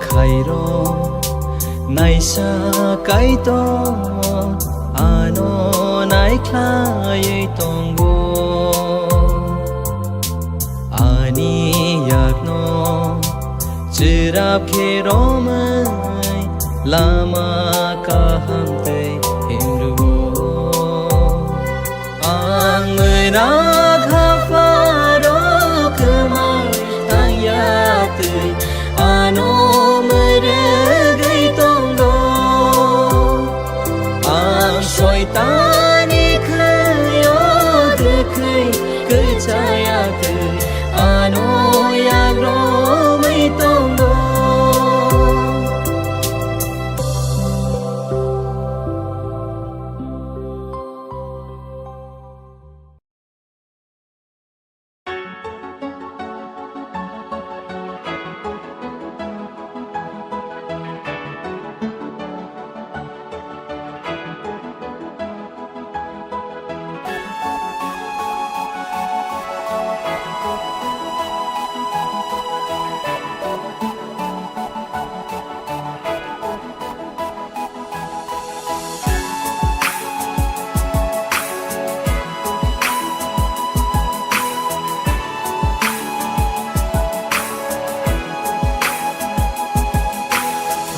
khairo naisa Kaitor, ano naikhlaiwi tongo. Ani yakno chwrap khe romwi lama kaham tei himrio. Ang mwnak hapharo kwmai tangya twi ano mwrwgwi tongo. Ang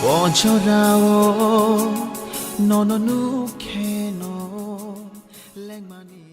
O jorao nono nukhe no lengmani.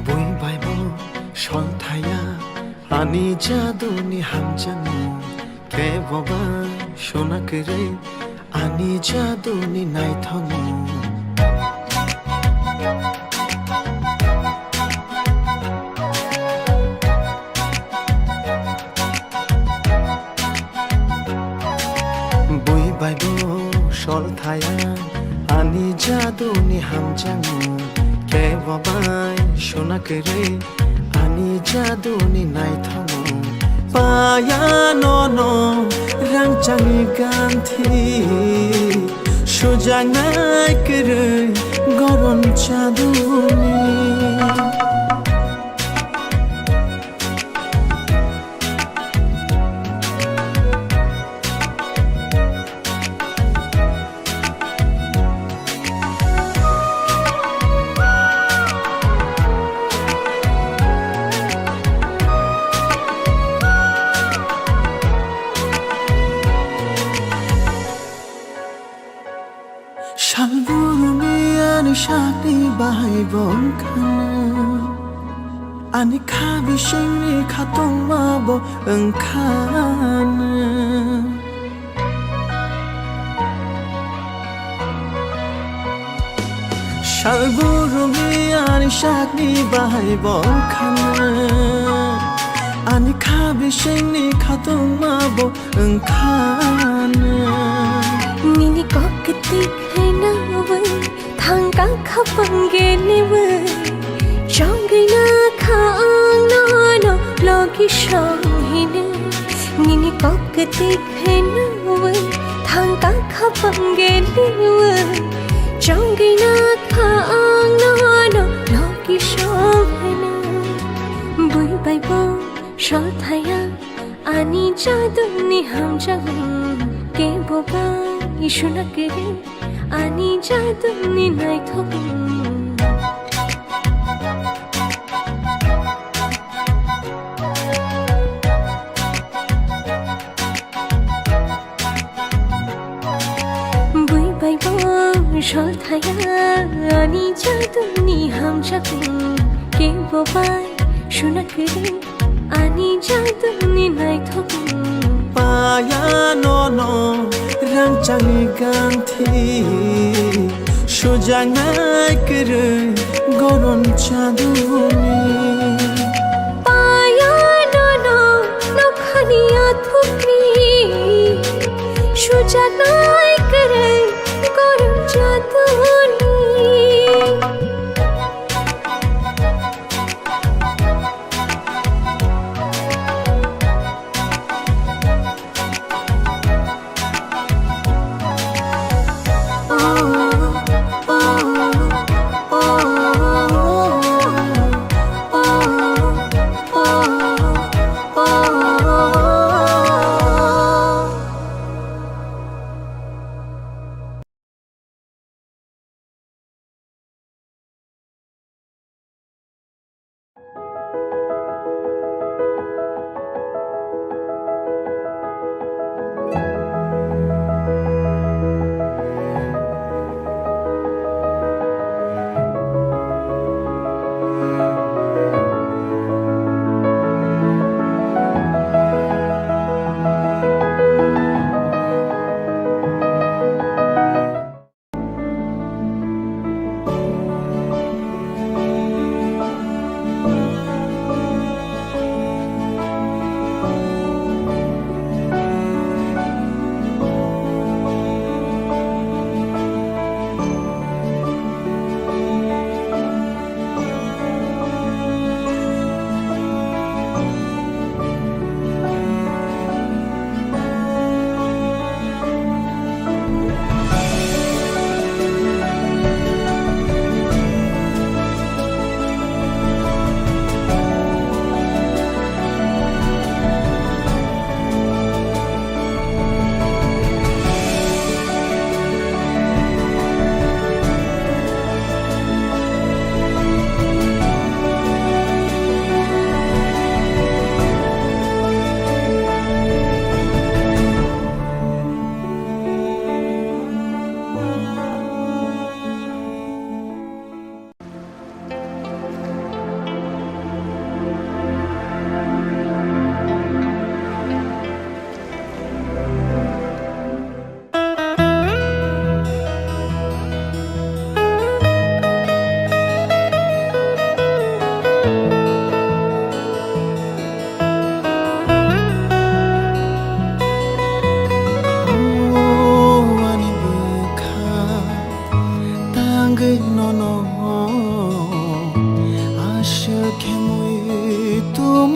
Bui bai bo sol thaya, ani jaduni hamjakmung. Kebo bai suna kwrwi ani jaduni naithokmung. Bui bai bo sol thaya ani jaduni hamjakmung. Kebo bai suna kwrwi ani jaduni naithokmung. Paya nono rangchakni ganthi, sujaknai kwrwi goron jaduni. Salbrum ni ani sakni bahai bo wngkha. Ani kha bisingni khatungma bo wngkha. Salbrum ni ani sakni bahai bo wngkha. Ani kha bisingni khatungma bo wngkha. Nini kok kwtwi khaina bai thangka khapang gelewi. Chongwi na kha ang nono logi song hini. Nini kok kwtwi khaina bai thangka khapang gelewi. Chongwi na kha ang nono logi song hini. Bui bai bo sol thaya. Ani jaduni hamjakmung kebo bai suna kwrwi ani jaduni naithokmung. Bui bai bo sol thaya ani jaduni hamjakmung kebo bai suna kwrwi ani jaduni naithokmung. Paya nono rangchakni ganthi, sujaknai kwrwi goron jaduni. Paya nono nokhani athukni, sujaknai kwrwi goron jaduni.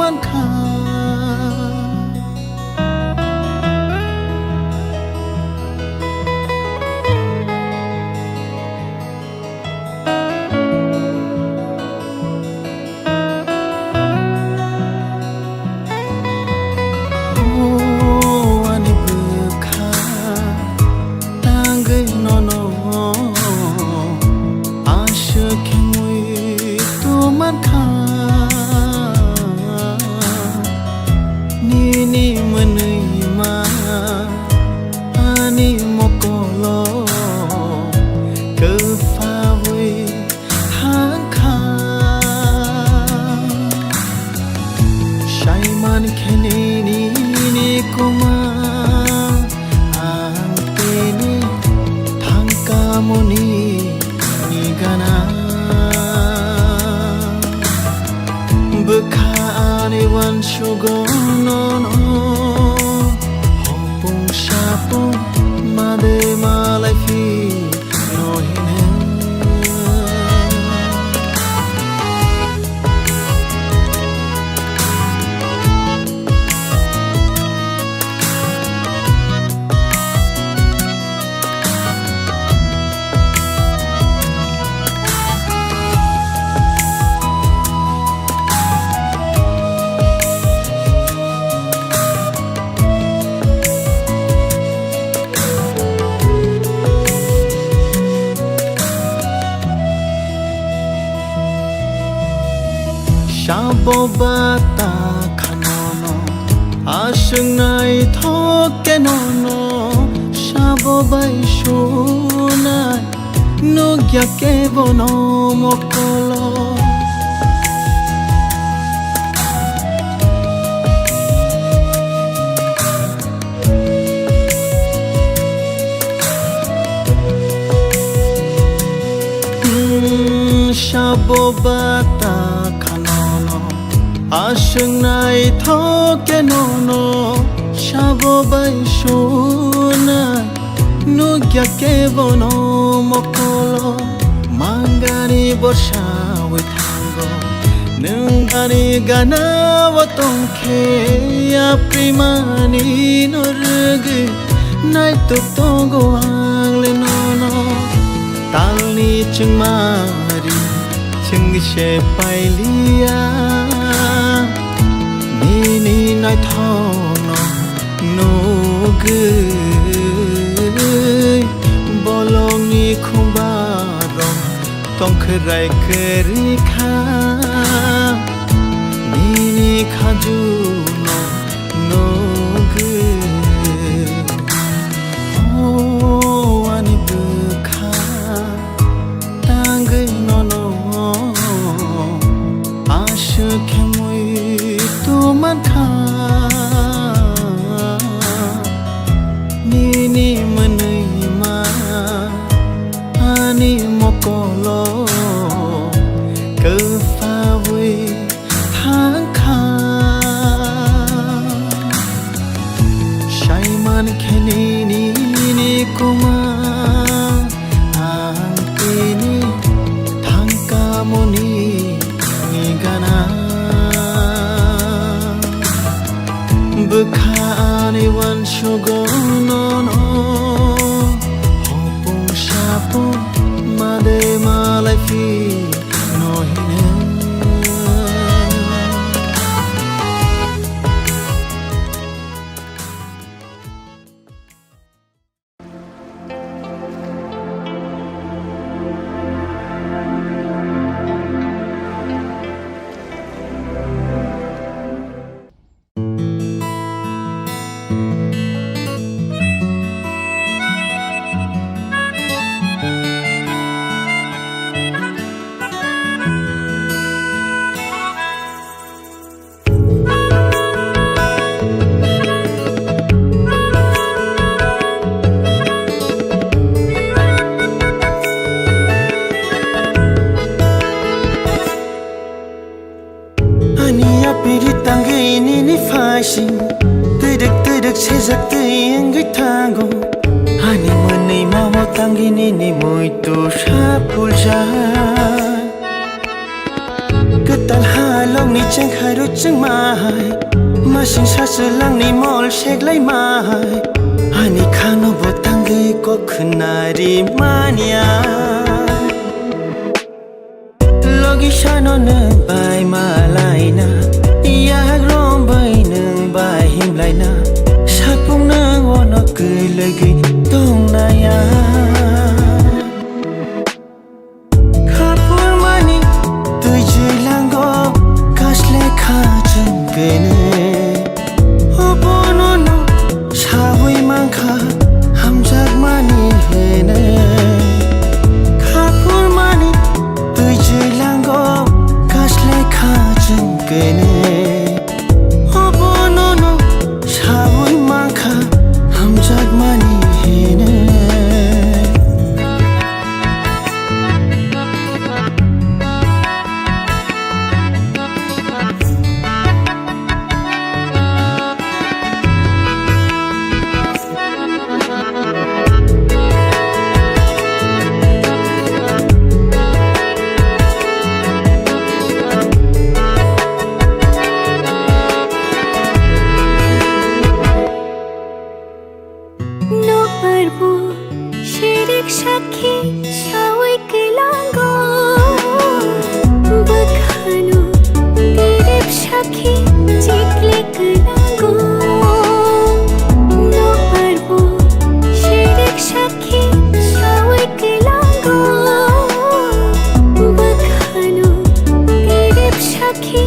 mankha. O ani bwkha tangwi nono aswk khe mui tongmankha. Nini mwnwi ma ani mokolo kwphawi thangkha. Saiman khe nini kuma ang tini thangkamoni ni gana. Bwkha ani uansugo nono hopung sapung made malai phi no hino. Sabo bata khanono aswk naithok khe nono sabo bai sunai nukya khe bono mokolo. Hmm, sabo bata khanono aswk naithok khe nono sabo bai sunai nukya khe bono mokolo. Mangani borsa wi thango nwng ani gana o tong khe aprimani no rwgwi naitok tongo ang le nono. Talni chwngmari chwngwi se pailiya nini naithokno nugwi bolongni khumbarok tongkhwrai kwrwi kha nini khajuno nugwi. O ani bwkha tangwi nono aswk khe mui tongmankha. Nini mwnwi ma ani mokolo kwphawi thangkha. Saiman khe nini kuma ang tini thangkamoni ni gana. Bwkha ani uansugo nono hopung sapung made malai phi no hino. Ani yapiri tangwi nini phaising twidwk twidwk sejak twi wngwi thango. Ani mwnwi mamo tangwi nini muitu sa puljak. Kwtal Talha longni chengkhairu chengmai, masing saselangni mol seklaimai, ani khano bo tangwi kok khwnari manya. Logi sano nwng bai malaina, yak rombai nwng bai himlaina, sapung nwng ono kwlwgwi tongnaya. Khapurmani twijwi lango kaslekha chwng kene. Obono no sawi mankha hamjakmani hene. Khapurmani twijwi lango kaslekha chwng kene. Obono no sawi mankha hamjakmani hene. Nokbar bo sherek sakhi sawi kelango. Bwkhano direp sakhi chikli kelango. Nokbar bo sherek sakhi sawi kelango. Bwkhano direp sakhi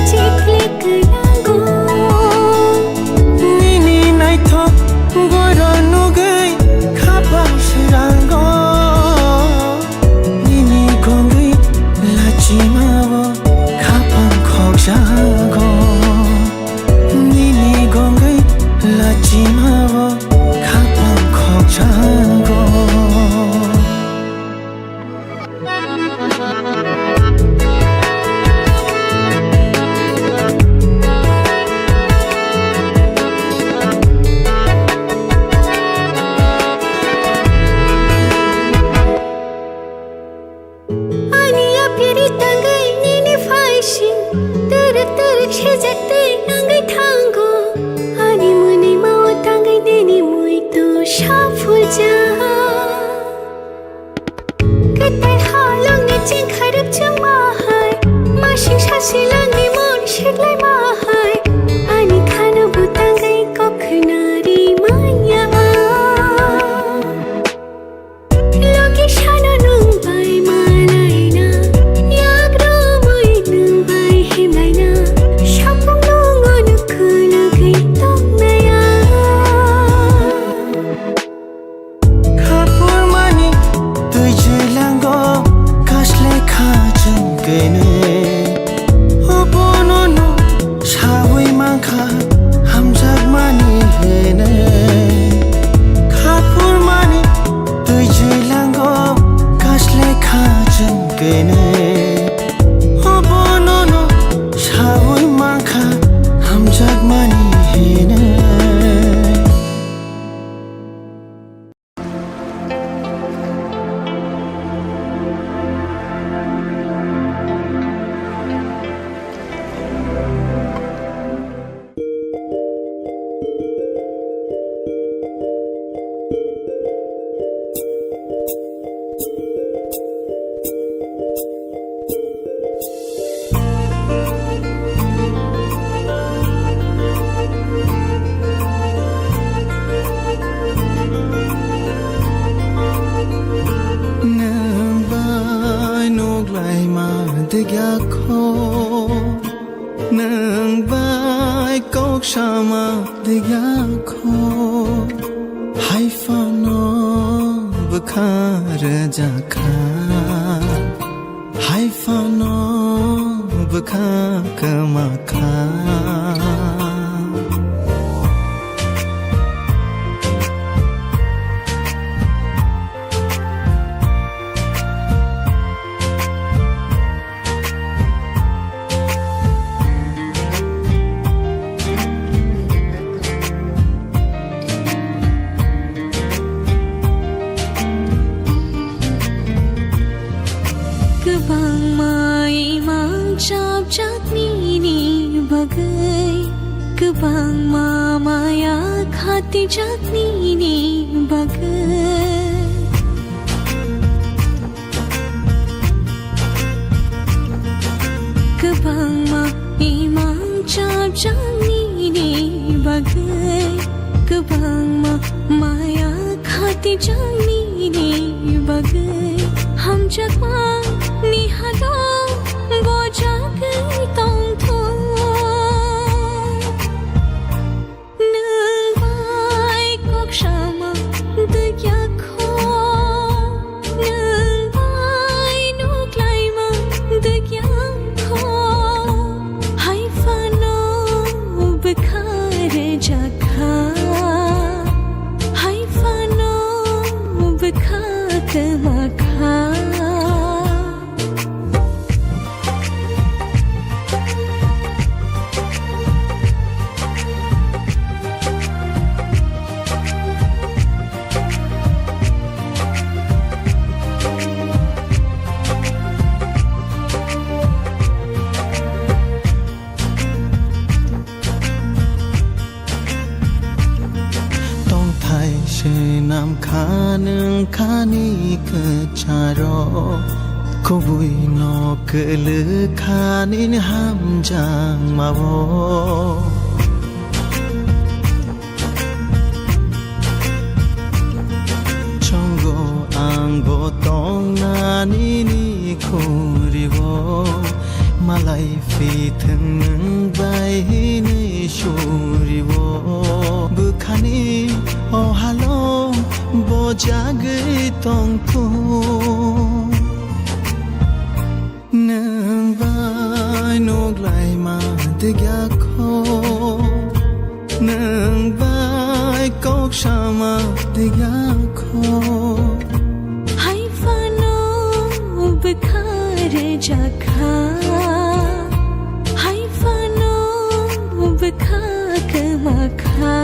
chikli kelango. Nini naithok goro nugwi khapang srango. Nini gongwi lachimao khapang khokjago. Nini gongwi lachimao khapang khokjago. Ani yapiri tangwi nini phaising, terek terek sejak tei nangwi thango. Ani mwnwi mao tangwi nini muitu saphurjak. Kwtal halongni chengkharok chwngma hai, masing sasilangni mon siklai ma hai. Ani khano butangwi kok khwnari manya. Logi sano nwng bai malaina, yak romwi nwng bai himlaina, sapung nwng ono kwlwgwi tongnaya. Khapurmani twijwi lango kaslekha chwng kene. Obono no sawi mankha hamjakmani hene. Khapurmani twijwi lango kaslekha chwng kene. Obono no sawi mankha hamjakmani hene. Nwng bai nuk laima degya kho, nwng bai kok sama degya kho, hai phano bwkha rwjakha. Hai phano bwkha kwma kha. Kwbangma imang cha Jaknini bagwi, kwbangma maya khatijak nini bagwi. Kwbangma imang chapjak nini bagwi, kwbangma maya khatijak nini bagwi. Hamjakma ni hado bojagwi tongthung. Nwng bai kok sama dwgyakho, nwng bai nuklaima dwgyakho, hai phano bwkha rwjakha, hai phano bwkha kwmakha. Tongthai swnam kha nwng khani kwcharo, kubui no kwlwk kha nini hamjakmao. Chongo ang bo tongna nini khuribo, malai phithwng nwng bai hinwi suribo. Bwkhani o halo bojagwi tongthung. Nwng bai nuklaima dwgyakho, nwng bai kok sama dwgyakho. Hai phano bwkha rwjakha, hai phano bwkha kwmakha.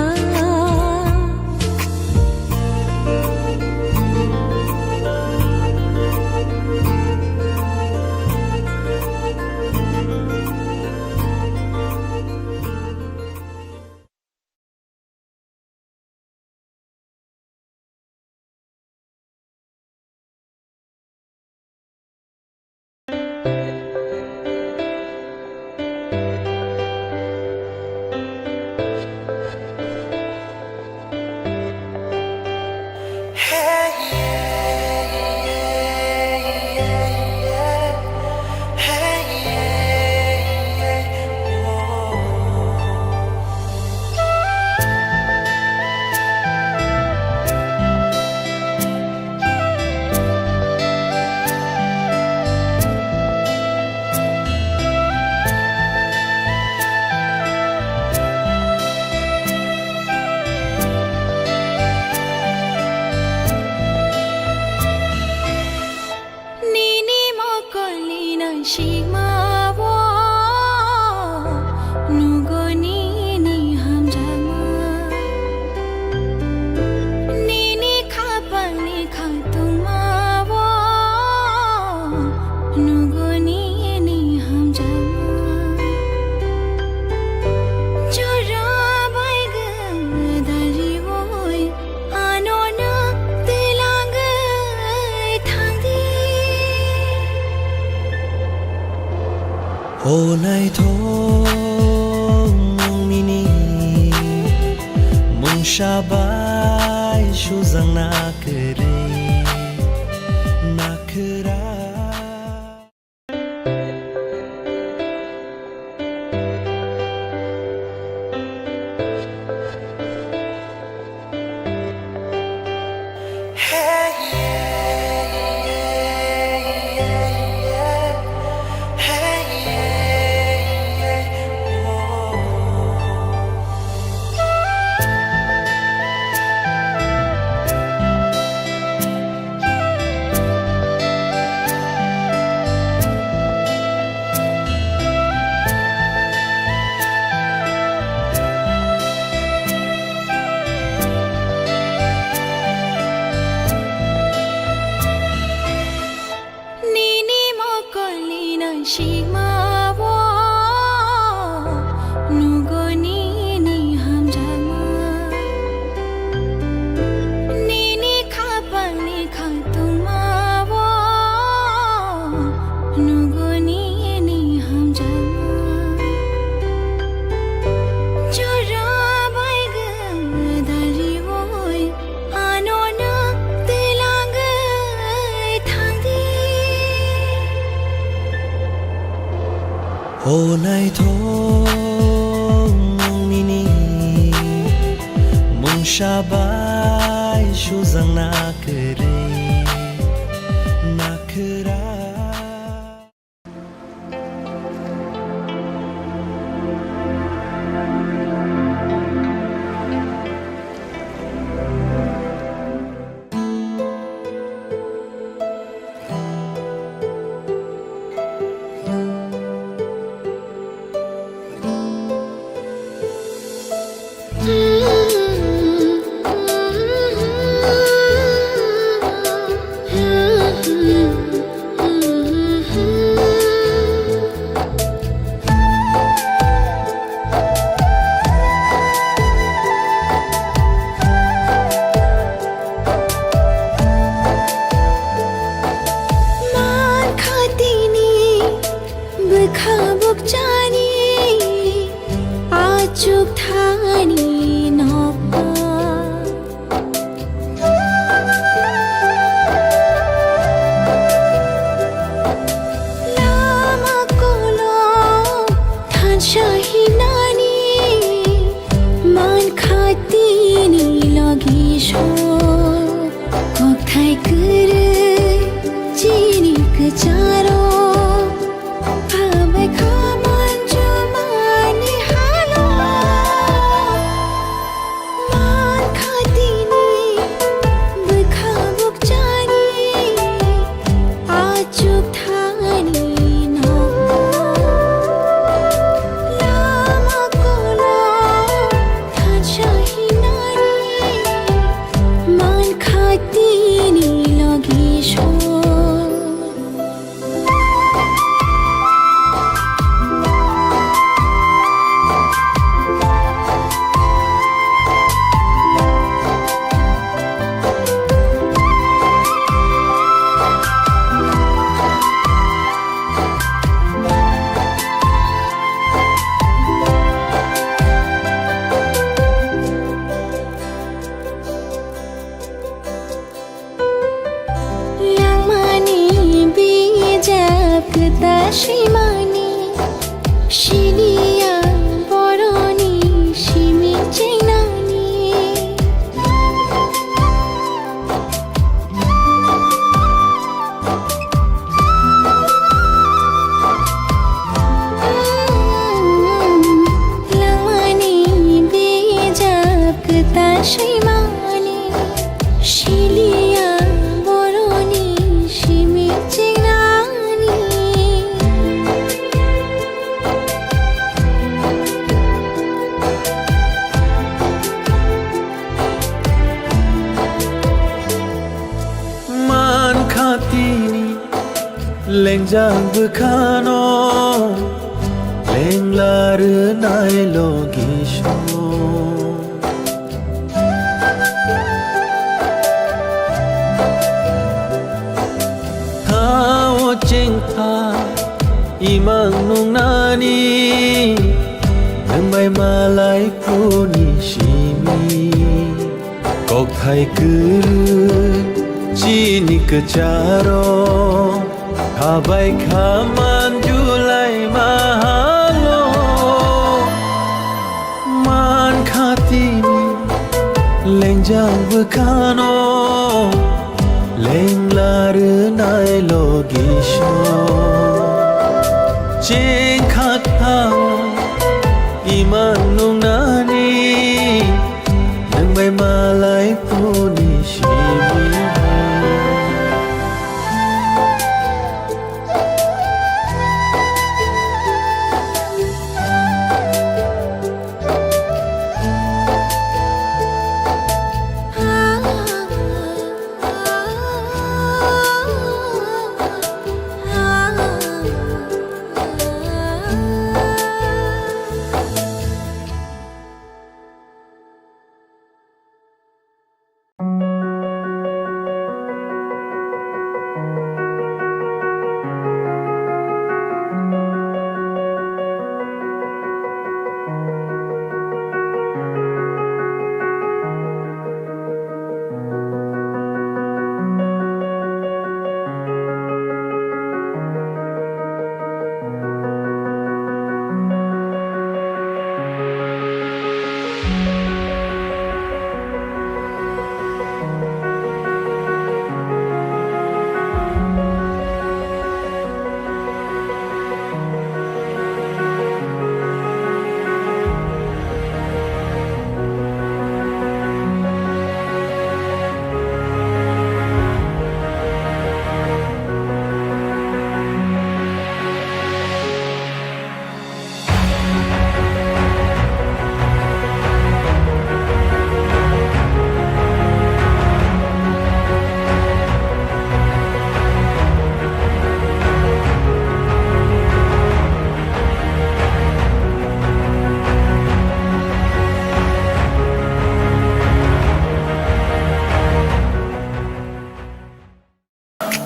Nini mokolni nangsikma o nugo nini hamjakma. Nini khapangni khangtungma o nugo nini hamjakma. Jora bai gwdal riwi Ano nwng twilangwi thangdi. O naithok mung nini mungsa bai sujak na kwrwi nakhwra. O naithok nini mungsa bai sujak na kwrwi nakhwra. Mankha tini bwkha bukchani achuk thani nokha. Lama kolom thansa hinani mankha tini logi so. Kokthai kwrwi chini kwcharo. Abai kha manjumani halo. Mankha tini bwkha bukchani achuk thani no. Lama kolom thansa hinani mankha tini logi so. Langmani bijap kwtal swimani, siniya boroni simi chengnani. Langmani bijap kwtal swimani, siliya boroni simi chengnani. Mankha tini lengjak bwkhano lengla rwnai logi song. Tao chengkha imang nungnani, nwng bai malai phuruni simi. Kokthai kwrwi chini kwcharo, khabai kha manjulai mahalo. Mankha tini lengjak bwkhano, lengla rwnai logi song. Chengkha kha imang nungnani, nwng bai malai phuruni simi.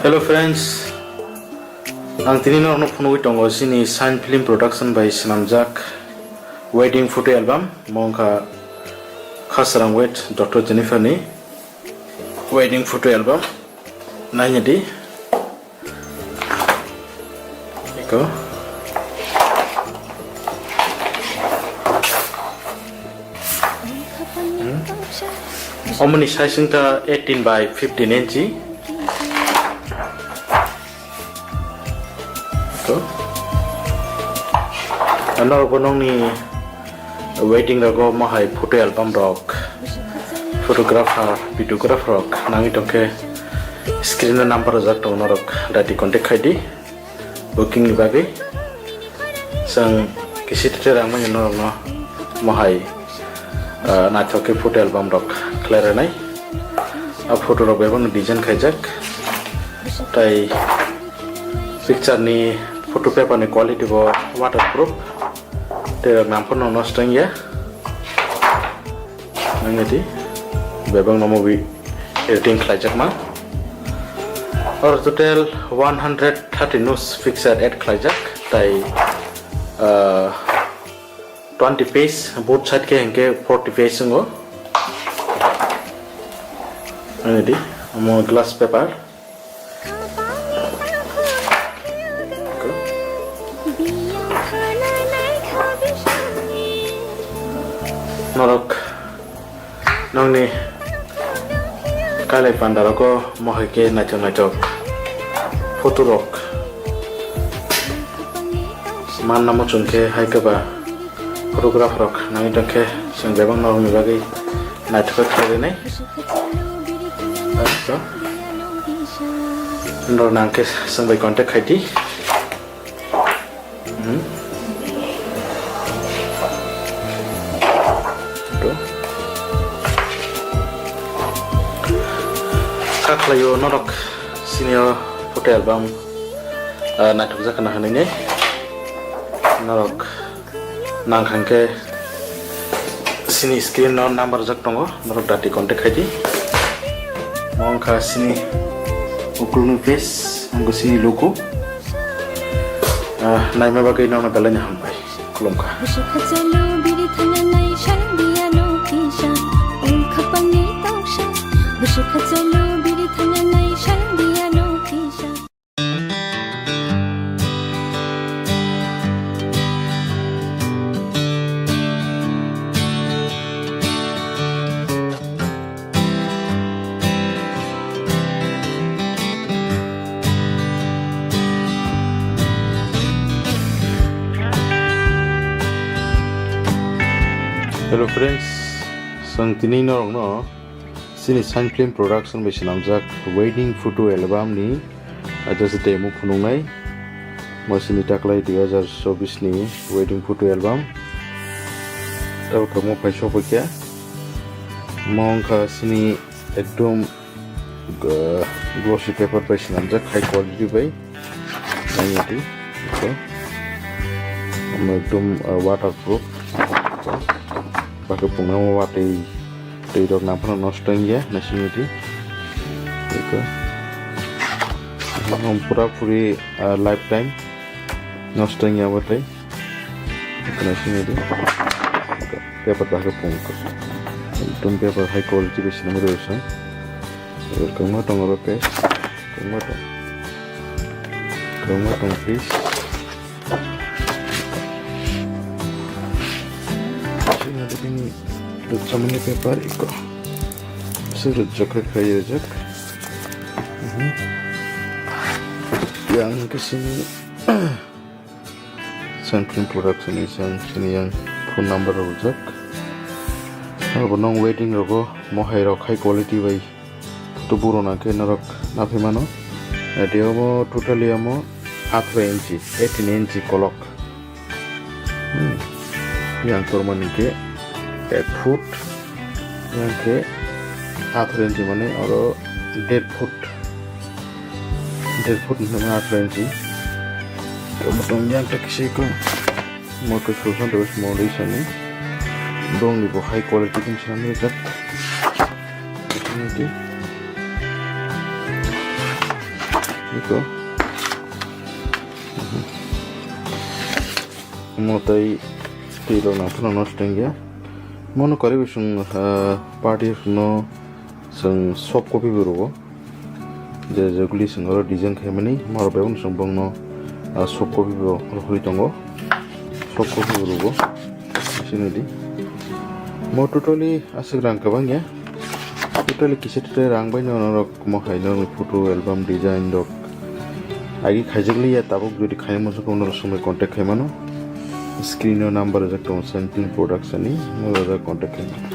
Hello friends, ang tini norokno phunugwi tongo chini Shine Film Production bai swnamjak wedding photo album, omo wngkha Khasarang wed Doctor Jennifer ni wedding photo album. Naina di. Iko. Hmm. Omoni size wngkha eighteen by fifteen inchi. Iko. Norok bo nongni wedding rogo mohai photo album rok, photographer, videographer rok nangwi tongkhe screen o number rijak tongo, norok daiti contact khaidi booking ni bagwi. Chwng kisi tete rang manya norokno mohai, ah, naithok khe photo album rok khlai rwnai. A photo rok bebak design khaijak. Tai picture ni photo paper ni quality bo waterproof. Tei rok nang phano nosto wngya. Nangya di, bebak no movie editing khlaijakma. Or total one hundred thirty nus picture add khlaijak, tai, ah, twenty page, both side khe hinkhe forty page wngo. Nangya di, omo glass paper. Norok nongni kailai panda rogo mohai khe naithok naithok photo rok manna muchung khe hai khe ba photograph rok nangwi tongkhe chwng bebak norokni bagwi naithok khe khlai rwnai. Asto. Norok nang khe chwng bai contact khai di. Hmm. To. Kha khlaio norok sini o photo album, ah, naithok jak na hinwi norok nang kha khe sini screen o number jak tongo, norok dati contact khai di. Mo wngkha sini ukulni face, wngkha sini logo. Ah, naima bagwi nokno belai no hambai. Khulumkha. Bwswk khachalo biri thangna nai sal biya no kisa. Wngkha pangni toksa. Bwswk khachalo biri thangna nai sal biya no kisa. Hello friends, chwng tini norokno chini Shine Film Production bai swnamjak wedding photo album ni aja se demo phunuknai. Mo chini taklai dui hazar chobbish ni wedding photo album. Tabuk tabuk mo phai sophaikha. Mo wngkha chini ekdom, uh, glossy paper bai swnamjak, high quality bai. Naina di, eko. Omo ekdom, uh, waterproof. Eko. Bakhe pungna watwi, twi rok nang phano nosto wngya, naisingni di. Eko. Omo pura puri, uh, lifetime nosto wngya watwi. Eko naisingni di. Eko. Paper bakhe pung. Ekdom paper high quality bai swnamwi rw song. Kwbangma tongo oro khe. Kwbangma tong. Kwbangma tong, please. Sini ada bini rwchapmani paper iko. Se rwchapkha khlai rijak. Mhm. Yang ke sini. Shine Film Production ni chwng chini yang phone number rwjak. Abo nong wedding rogo mohai rok high quality bai photo buro nang khe norok naphai mano. Adi omo totally omo atharo inchi, eighteen inchi kolok. Hmm. Yang kormani khe ek foot, yang khe atharo inchi mane oro der foot. Der foot ni hwnwi atharo inchi. Tong yang ta kisi ko. Mo ke sulsan de mo risa ni. Dong ni bo high quality kin sa ni jak. Kisi ni ki. Iko. Mo tai twi rok nang phano nosto wngya. Mono kwrwi bo chwng, ah, party rokno chwng soft copy bo rwo. Je jaguli chwng oro design khaimani, maro bebak chwng bongno, ah, soft copy bo rwhwi tongo. Soft copy bo rwo. Sini di. Mo totally aswk rang kwbang ya. Totally kisa totally rang bai no norok mo hai no photo album design rok. Agi khaijak liya tabuk jodi khaina muchung khe norok songwi contact khaimano. Screen o number rijak tongo Sentin Production ni, norok contact khaimano.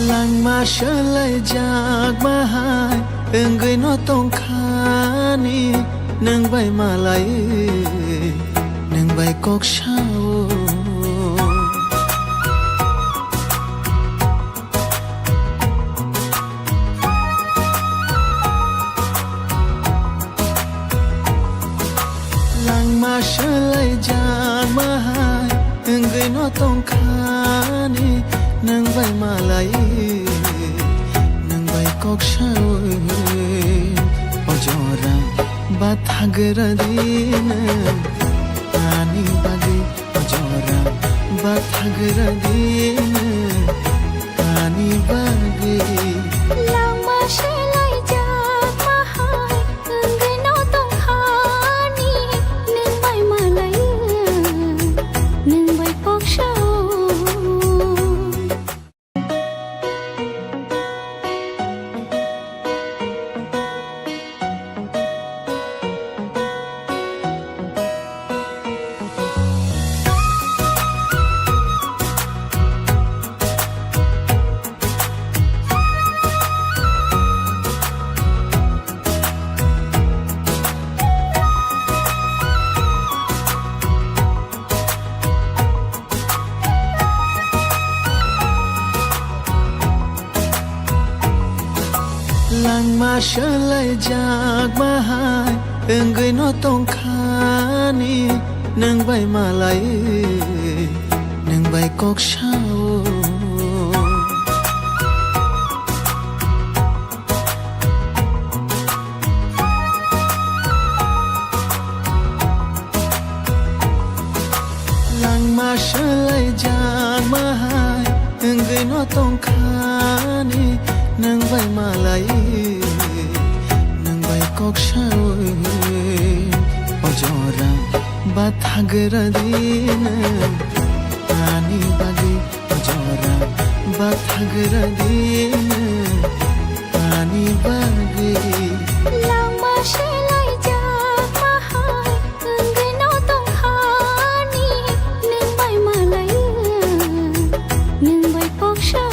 Langma swlaijakma hai wngwi no tongkhani, nwng bai malai, nwng bai kok sao. Langma swlaijakma hai wngwi no tongkhani, nwng bai malai, nwng bai kok sawi. O jora bathagra di nwng ani bagwi. Jora bathagra di nwng ani bagwi. Langma swlaijakma hai wngwi no tongkhani, nwng bai malai, nwng bai kok sao. Langma swlaijakma hai wngwi no tongkhani, nwng bai malai, nwng bai kok sao. Langma swlaijakma hai wngwi no tongkhani, nwng bai malai, nwng bai kok sawi. O jora bathagra di nwng ani bagwi. Jora bathagra di nwng ani bagwi. Langma swlaijakma hai wngwi no tongkhani, nwng bai malai, nwng bai kok sao.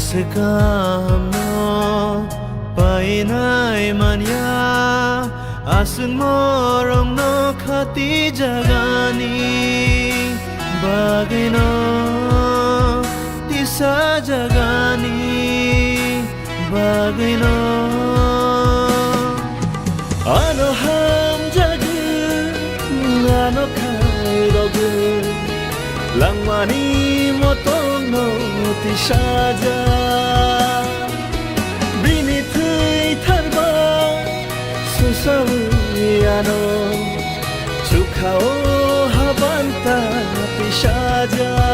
Swkangno painai manya, aswk morokno khati jagani bagwino, tisa jagani bagwino. Ano hamjagwi, ano khairogwi, langmani motongno tisajak. Bini thwi tharba susawi ano, chukhao habanta tisajak.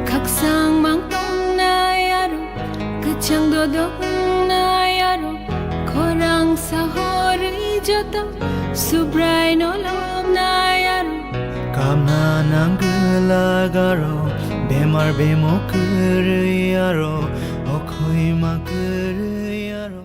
Khakchang mang tongnai aro, kwchang dodok wngnai aro, khorang sahorwi joto Subraino lobnai aro. Kamna nang gwlak aro, bemar bemo kwrwi aro, okhoi ma kwrwi aro.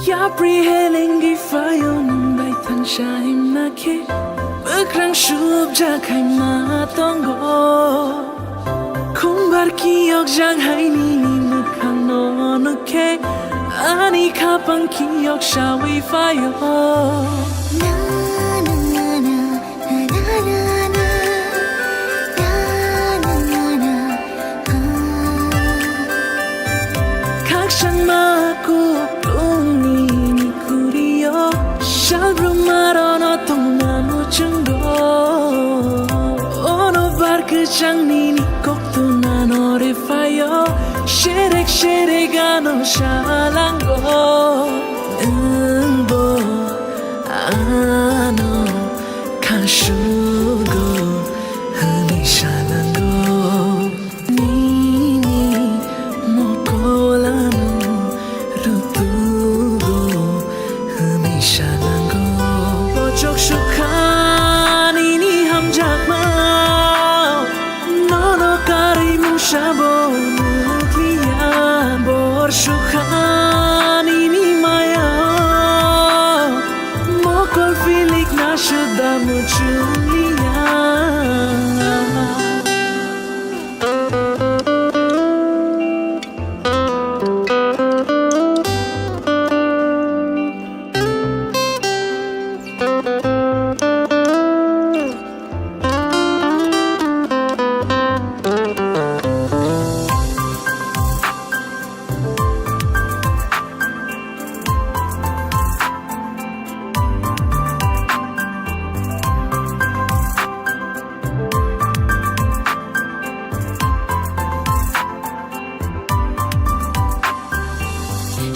Yapri helengwi phaio nwng bai thansa himna khe, bwkrang subjak hai ma tongo. Khumbar kiyokjak hai nini mwkhangno nukhe, ani khapang kiyok sawi phaio. Khakchangma kuplungni kurio, salbrum marono tongna muchungo. Ono bar kwchang nini kok tuna no re phaio, serek serek ano salango. Nwngbo ano khasugo hwnwi salango. Nini mokol ano rutugo hwnwi salango. Pochok sukha nini hamjakma, nono karwi mungsabo nukliya. Bor sukha nini maya, mokol pilik na suda muchungliya.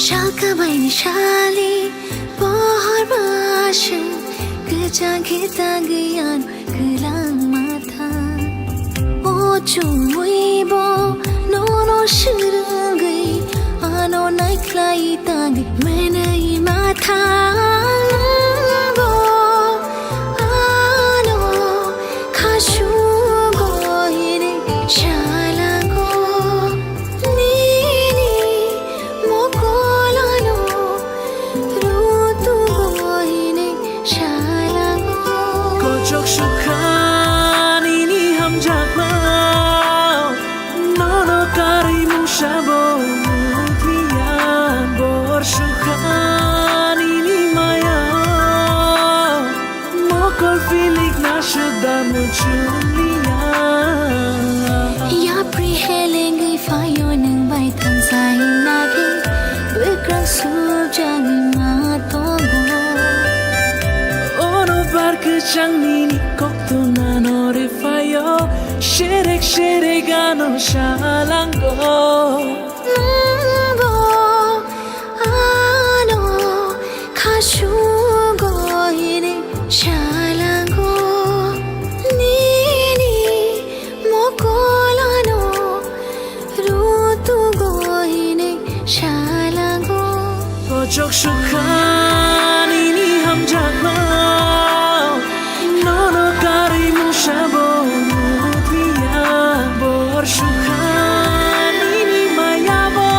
Sal kabaini sali pohor baswk, kwchang khe tangwi ano kwlangma tha. O chumui bo nono swrwngwi ano naikhlai tangwi menwi ma tha. Nwng bo ano khasugo hwnwi salango. Nini mokol ano rutugo hwnwi salango. Chok sukha nini hamjakma, nono karwi mungsa bo nukliya. Bor sukha nini maya, mokol pilik na suda muchungliya. Yapri helengwi phaio nwng bai thansa hinna khe, bwkrang sujagwi ma tongo. Ono bar kwchang nini koktwma no rwphaio, serek serek ano salango. Nwng bo ano khasugo hini salango, nini mokol ano rutugo hini salango. Kochok sukha nini hamjakma, nono karwi mungsa bo nukliya. Bor sukha nini maya bo,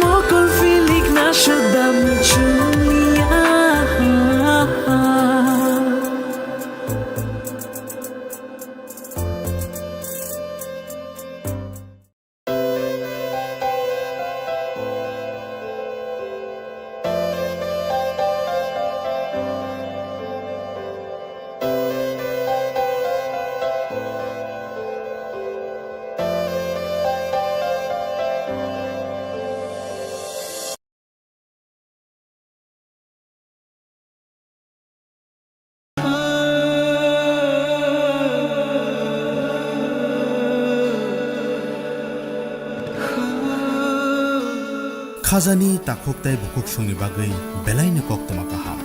mokol pilik na suda muchungliya. Khajani takhuk tei bukhuk songni bagwi belaino koktwma kaham.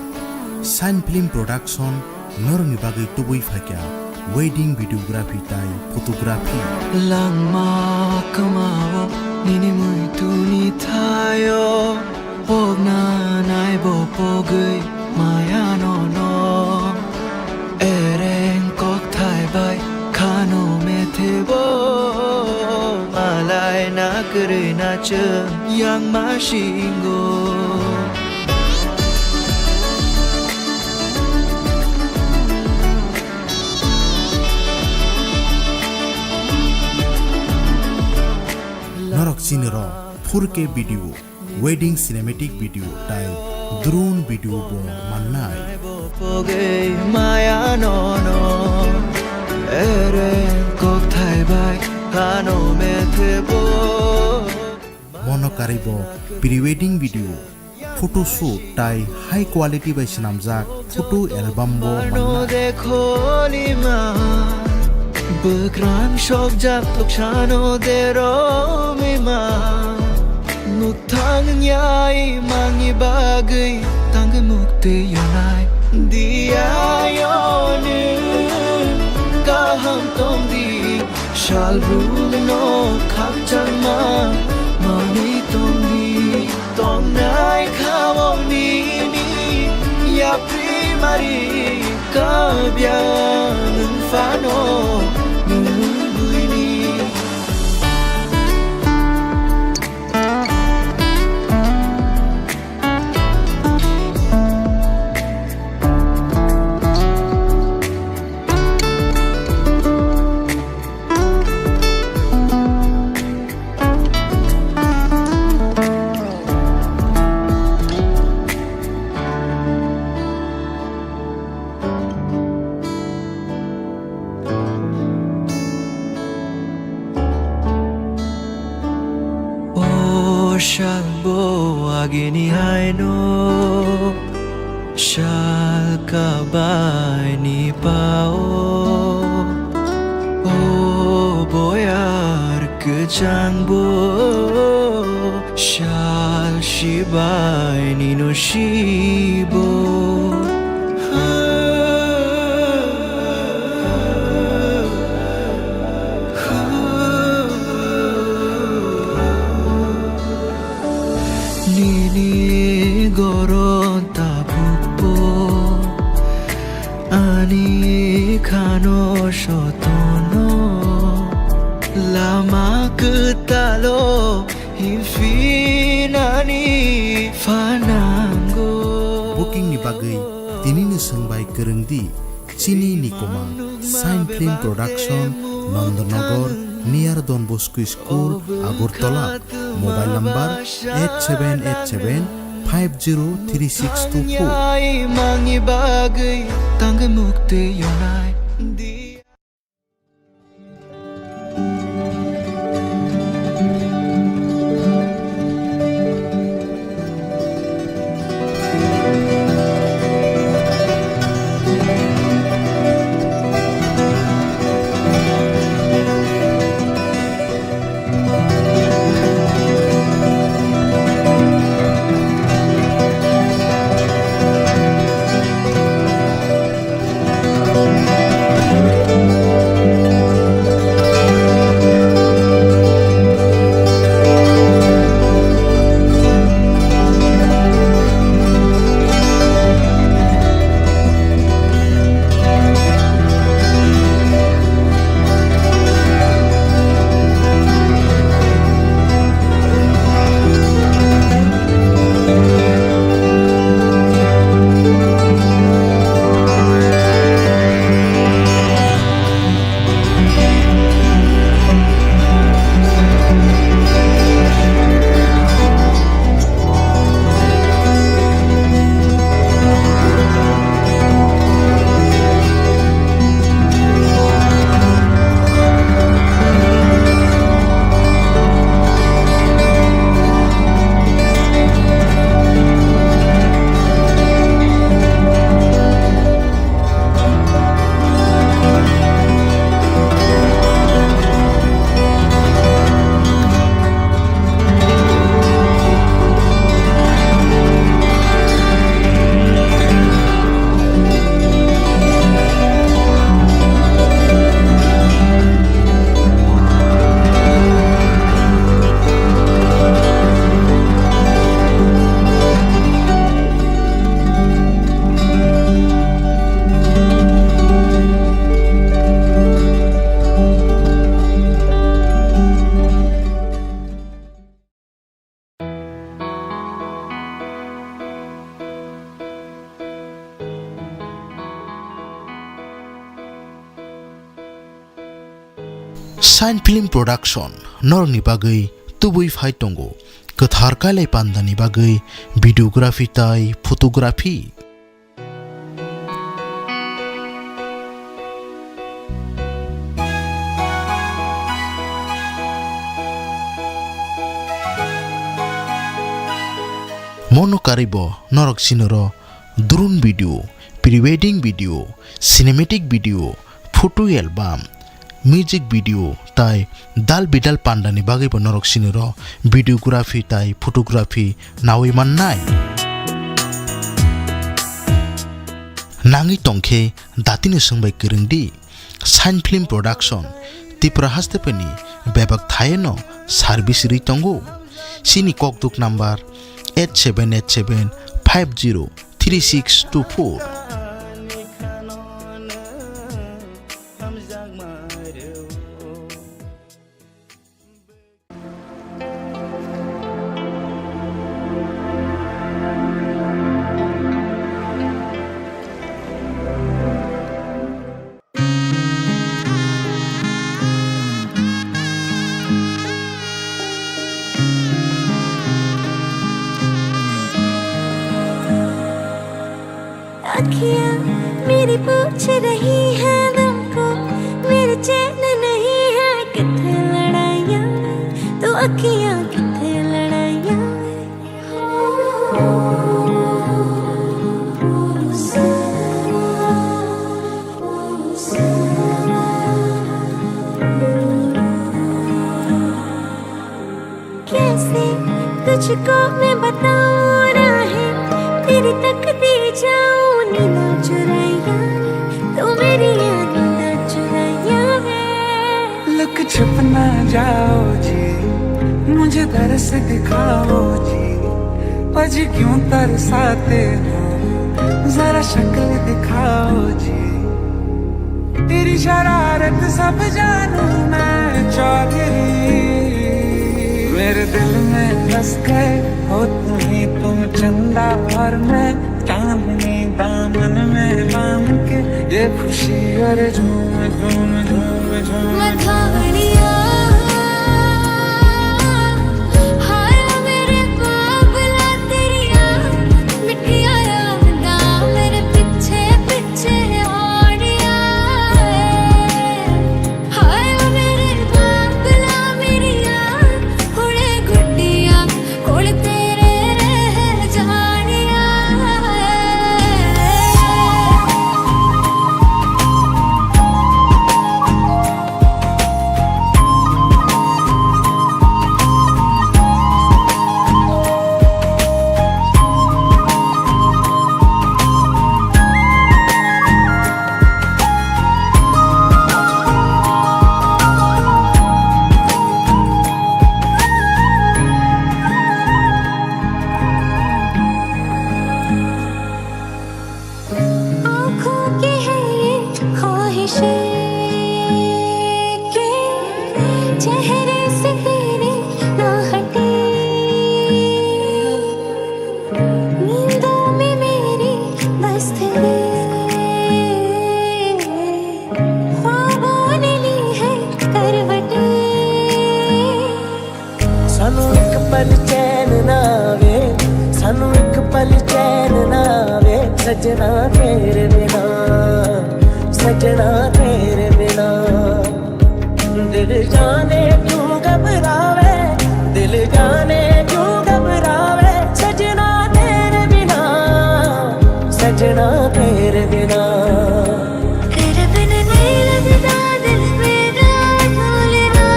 Shine Film Production norokni bagwi tubui phaikha wedding videography tei photography. Langma kwmao nini muituni thaio, pokna naibo pogwi maya nono. Ereng kokthai bai khano methebo, malai na kwrwi na chwng yang ma singo. Norok chini rw four K video, wedding cinematic video tei drone video bo mannai. Pogwi maya nono, ere kokthai bai khano methebo. Bono karwi bo pre-wedding video, photo shoot tei high quality bai swnamjak photo album bo mannai. Bwkrang sokjak tuksano deromima, nuk thang wngya imangni bagwi tangwi mukti yonai. Diya yoni kaham tongdi, salbrumno khakchangma manwi tongdi. Tongnai kha-o nini yapri mari kabya nwng phano nwng buini. O sal bo agini haino, sal kabaini pao. O boyar kwchangbo, sal sibaini no sibo. Nini goron tabukbo ani khano sotono, lama kwtalo himfinani phanango. Booking ni bagwi Tinini swngbai kwrwng di, chini nikoma Shine Film Production, Nandanagar, near Don Bosco School, Agartala. Mobile number eight seven eight seven five zero three six two four. Shine Film Production, norokni bagwi tubui phai tongo kwthar kailai pandani bagwi videography tai photography. Mono karwibo norok sinoro drone video, pre-wedding video, cinematic video, photo album, music video tai dal bidal pandani bagwibo norok sinoro videography tai photography nawi mannai. Nangwi tongkhe datino swngbai kwrwng di. Shine Film Production, Tripura haste phani bebak thaino service rwi tongo. Chini kokduk number eight seven eight seven five zero three six two four. अखियाँ मेरी पूछ रही है तुमको, मेरे चैन नहीं है कित्थे लड़ाइयाँ, तो अखियाँ कित्थे लड़ाइयाँ। कैसे तुझको मैं बताऊं राहें, तेरी तकदीर जाऊं नींद चुराया, तू मेरी नींद चुराया है। लुक छुप ना जाओ जी, मुझे तरस दिखाओ जी, अजी क्यों तरसाते हो, जरा शक्ल दिखाओ जी। तेरी शरारत सब जानू मैं चौधरी। मेरे दिल में बस गए हो तुम ही तुम, चंदा और मैं। चांदनी दामन में बांध के ये खुशी और झूम झूम झूम झूम। मथाणिया, हाय मेरे बाबला तेरिया, मिठिया यादां मेरे पीछे पीछे आड़िया। हाय ओ मेरे बाबला मेरिया, हुणे गुड्डिया कोल तेरे रह जानिया। आँखों की है ये ख्वाहिशें कि चेहरे से तेरी ना हटे। नींदों में मेरी बस तेरे ख्वाबों ने ली है करवटें। ਸਾਨੂੰ ਇੱਕ ਪਲ ਚੈਨ ਨਾ ਆਵੇ, ਸਾਨੂੰ ਇੱਕ ਪਲ ਚੈਨ ਨਾ ਆਵੇ, ਸੱਜਣਾ ਤੇਰੇ ਬਿਨਾ, ਸੱਜਣਾ ਤੇਰੇ ਬਿਨਾ। ਦਿਲ ਜਾਣੇ ਕਿਉਂ ਘਬਰਾਵੇ, ਦਿਲ ਜਾਣੇ ਕਿਉਂ ਘਬਰਾਵੇ, ਸੱਜਣਾ ਤੇਰੇ ਬਿਨਾ, ਸੱਜਣਾ ਤੇਰੇ ਬਿਨਾ। तेरे बिन नहीं लगता दिल मेरा ढोलना,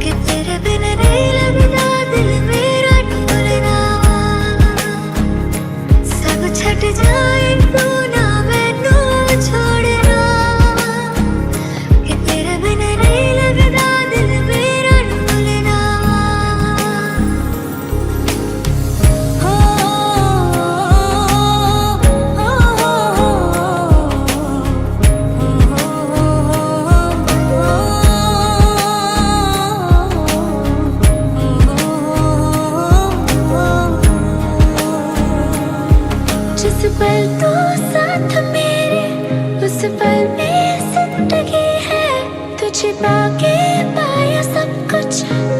कि तेरे बिन नहीं लगता दिल मेरा ढोलना। सब छट जाए तू ना मैनू छोड़ना, कि तेरे बिन नहीं लगता दिल मेरा ढोलना। जिस पल तू साथ मेरे, उस पल में जिंदगी है। तुझे पाके पाया सब कुछ,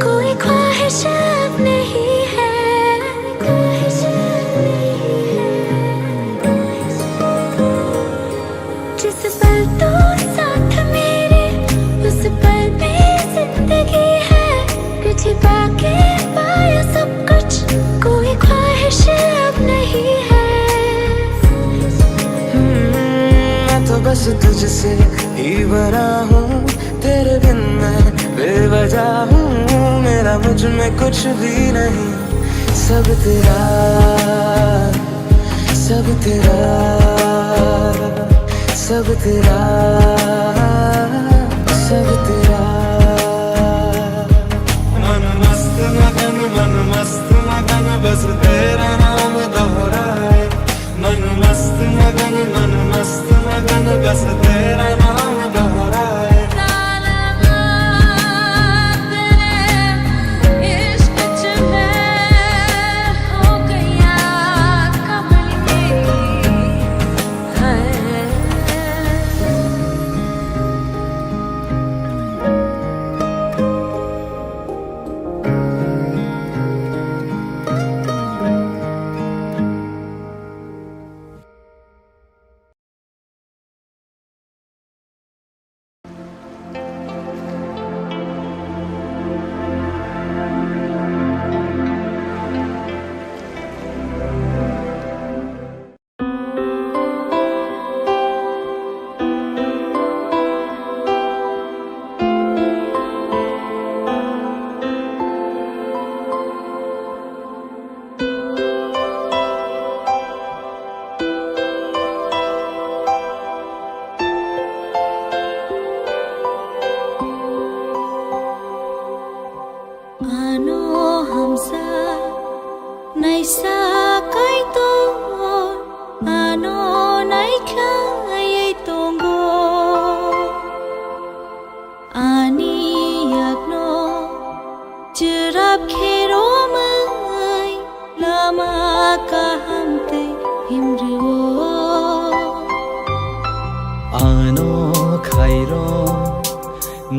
कोई ख्वाहिश अब नहीं है। जिस पल तू साथ मेरे, उस पल में जिंदगी है। तुझे पाके पाया सब कुछ, कोई ख्वाहिश अब नहीं है। हम्म, मैं तो बस तुझसे ही भरा हूँ, तेरे बिन मैं बेवजह हूँ, मेरा मुझ में कुछ भी नहीं। सब तेरा, सब तेरा, सब तेरा, सब तेरा। मन मस्त मगन, मन मस्त मगन, बस तेरा नाम दोहराए। मन मस्त मगन, मन मस्त मगन, बस तेरा नाम दोहराए।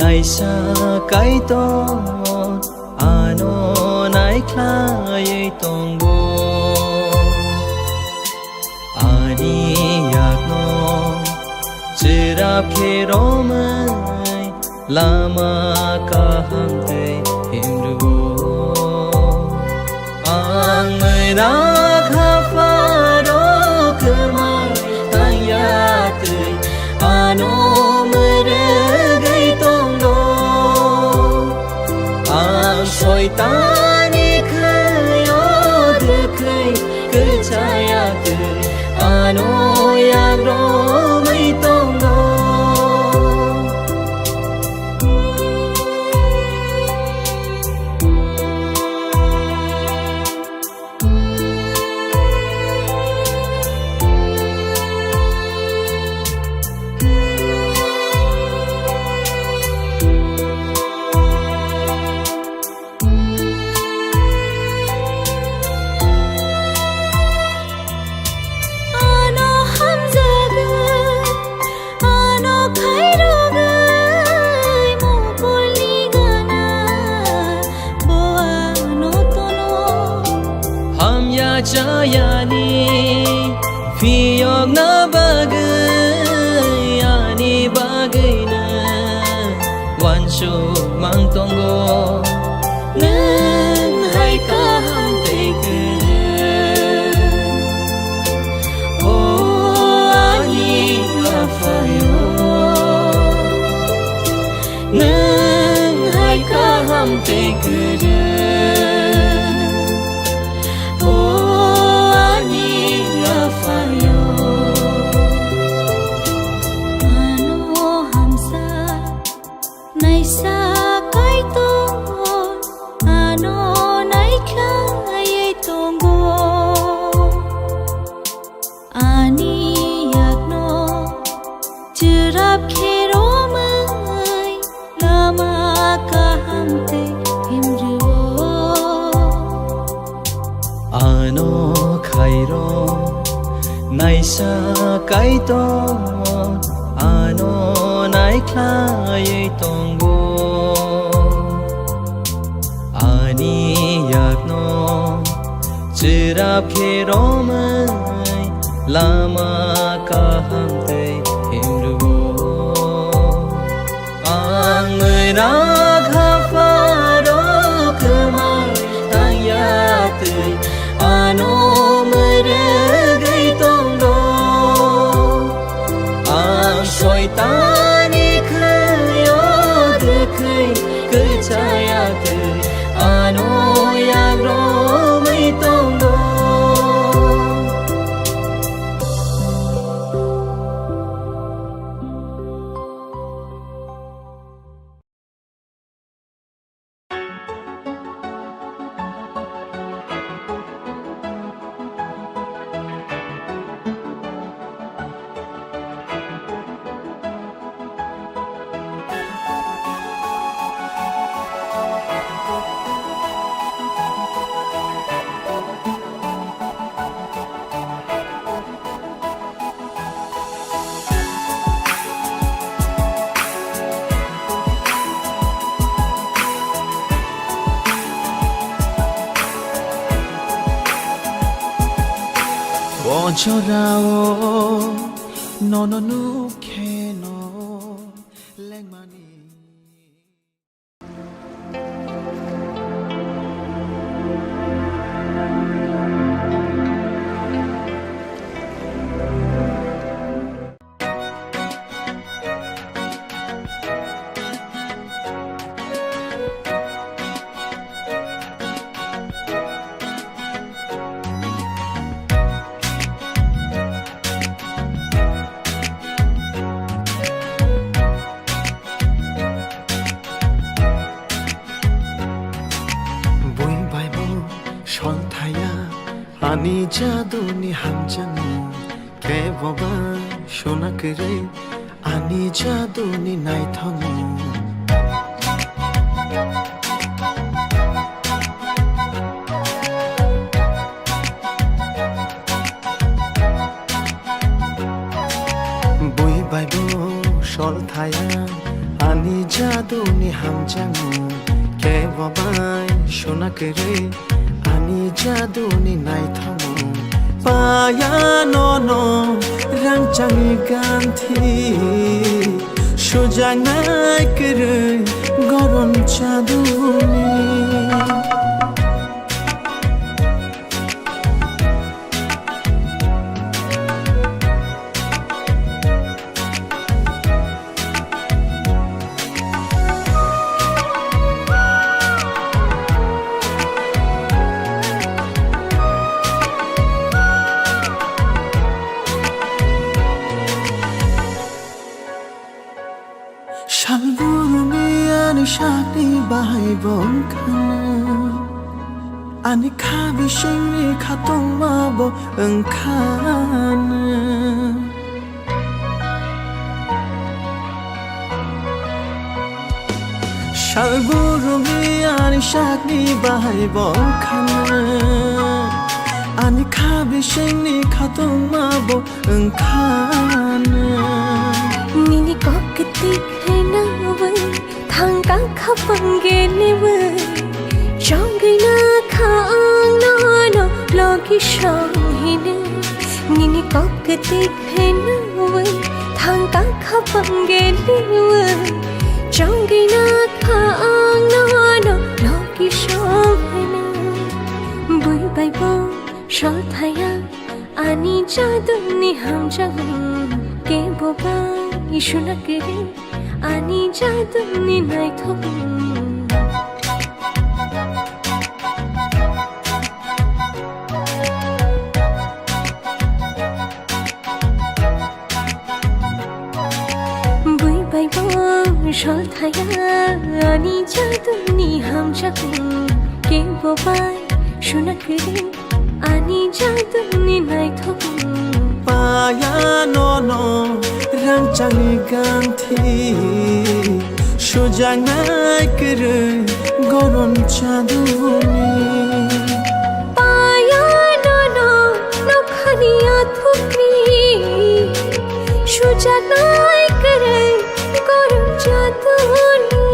Naisa Kaitor ano naikhlaiwi tongo. Ani yakno chwrap khe romwi lama kaham tei himrwo. Ang mwrak hapharo kwmai tangya twi ano mwrwgwi tongo. Ang soitani khwio dwkhwi kwchaya twi ano yakromwi tongo. Ano hamjagwi, ano khairogwi, mokol ni gana bo ano tono. Hamya chayani phiyokna bagwi, ani bagwino uansuk mang tongo. Nwng hai kaham tei kwrwng, o ani Aphayo. Nwng hai kaham tei kwrwng, o ani Aphayo. Ano hamsa naisa Kaitor ano naikhlaiwi tongo. Ani yakno chwrap khe romwi lama kaham tei himrwo. Ano khairo naisa Kaitor ano naikhlaiwi tongo. Ani yakno chwrap khe romwi lama kaham tei himrwo. Ang mwrak hapharo kwmai tangya twi ano mwrwgwi tongo. Ang soitani khwio dwkhwi kwchaya twi ano yakromwi tongo. O jorao nono nukhe no lengmani. Bui bai bo songthaya ani jaduni hamjakmung, kebo ba sona kwrwi ani jaduni naithokmung. Bui bai bo Solthaya ani jaduni hamjakmung, kebo bai suna kwrwi ani jaduni naithokmung. Paya nono rangchakni ganthi, sujaknai kwrwi goron jaduni. Salbrum ani sakni bahai bo wngkhana, ani kha bisingni khatungma bo wngkhana. Salbrum ani sakni bahai bo wngkhana, ani kha bisingni khatungma bo wngkhana. Nini kok kwtwi khaina bai thangka khapang gelewi, chongwina kha ang nono logi song hino. Nini kok kwtwi khaina bai thangka khapang gelewi, chongwina kha ang nono logi song hino. Bui bai bo solthaya ani jaduni hamjakmung, kebo bai suna kwrwi ani jaduni naithokmung. Bui bai bo solthaya ani jaduni hamjakmung, kebo bai suna kwrwi ani jaduni naithokmung. Paya nono rangchakni ganthi, sujaknai kwrwi goron jaduni. Paya nono nokhani athukni, sujaknai kwrwi goron jaduni.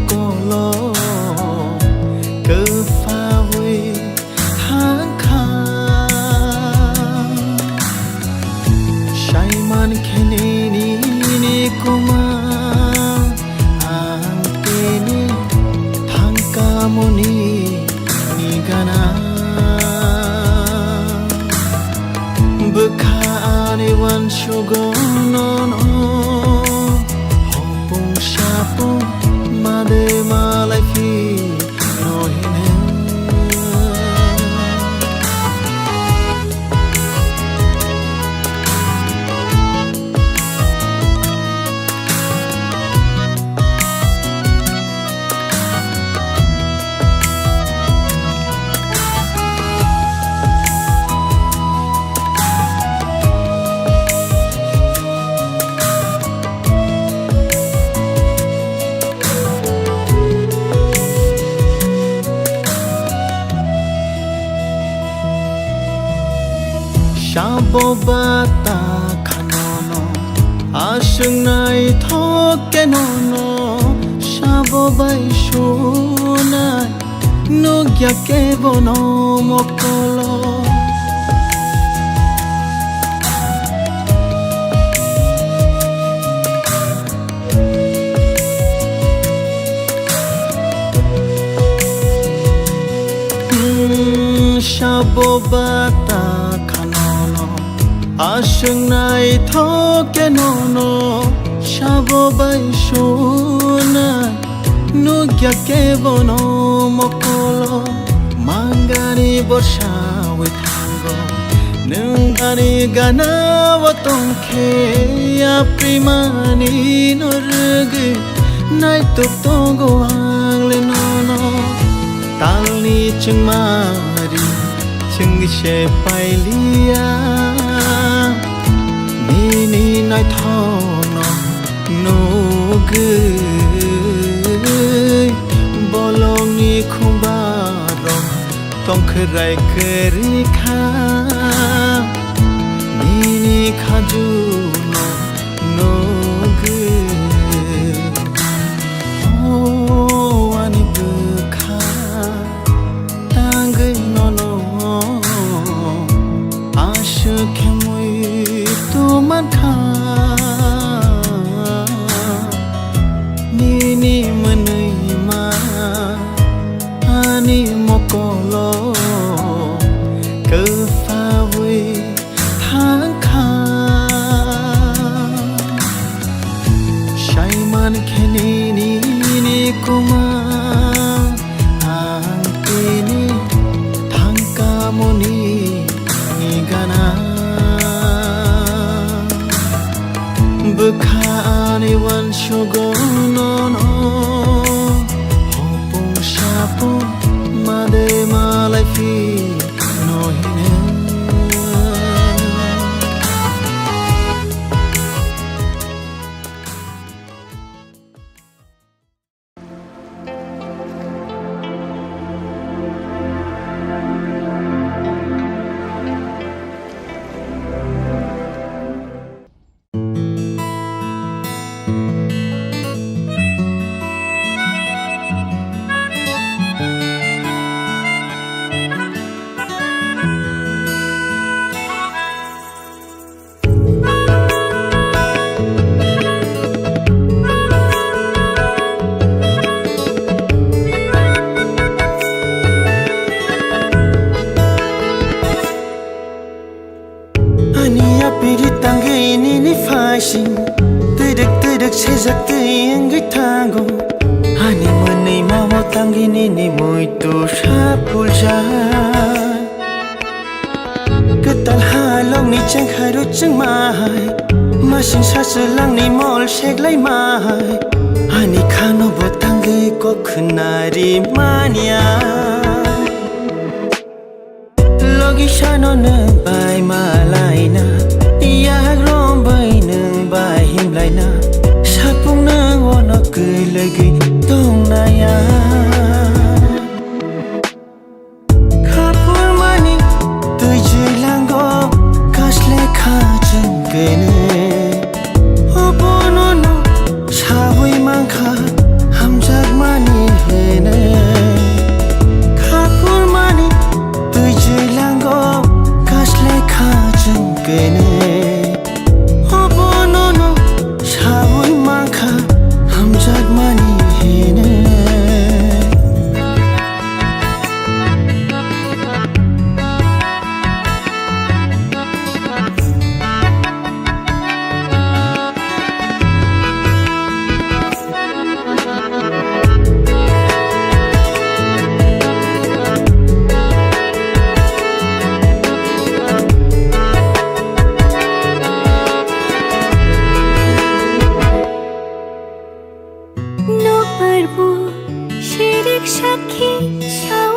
kolo kwphaui thangkha. Saiman khe nini, nini kuma ang tini thangkamoni ni gana. Bwkha ani uansugo nono hopung sapung made malai phi no hino. Sabo bata khanono aswk naithok khe nono sabo bai sunai nukya khe bono mokolo. Hmm, sabo bata khanono aswk naithok khe nono sabo bai sunai nukya khe bono mokolo. Mangani borsa wi thango nwng ani gana o tong khe yapri mani no rwgwi naitok tongo ang le nono. Talni chwngmari chwngwi se pailiya nini naithokno nugwi bolongni khumbarok tongkhwrai kwrwi kha nini khajuno nugwi. O ani bwkha tangwi nono aswk khe mui tongmankha nini mwnwi ma ani mokolo kwphaui thangkha. Saiman khe nini, nini kuma ang tini thangkamoni ni gana. Bwkha ani uansugo nono hopung sapung made malai phi no hino. Ani yapiri tangwi nini phaising twidwk twidwk sejak twi wngwi thango. Ani mwnwi mao tangwi nini muitu sapuljak. Kwtal halokni chengkhairu chwngmahai, masing sachwlangni mol seklaimahai. Ani khano bo tangwi kok khwnari manya. Logi sano nwng bai malaina, yak rombai nwng bai himlaina, sapung nwng ono kwlwgwi tongnaya. Khapurmani twijlango kasle kha chwng kene, obono no sawi mankha hamjakma Sakhi sa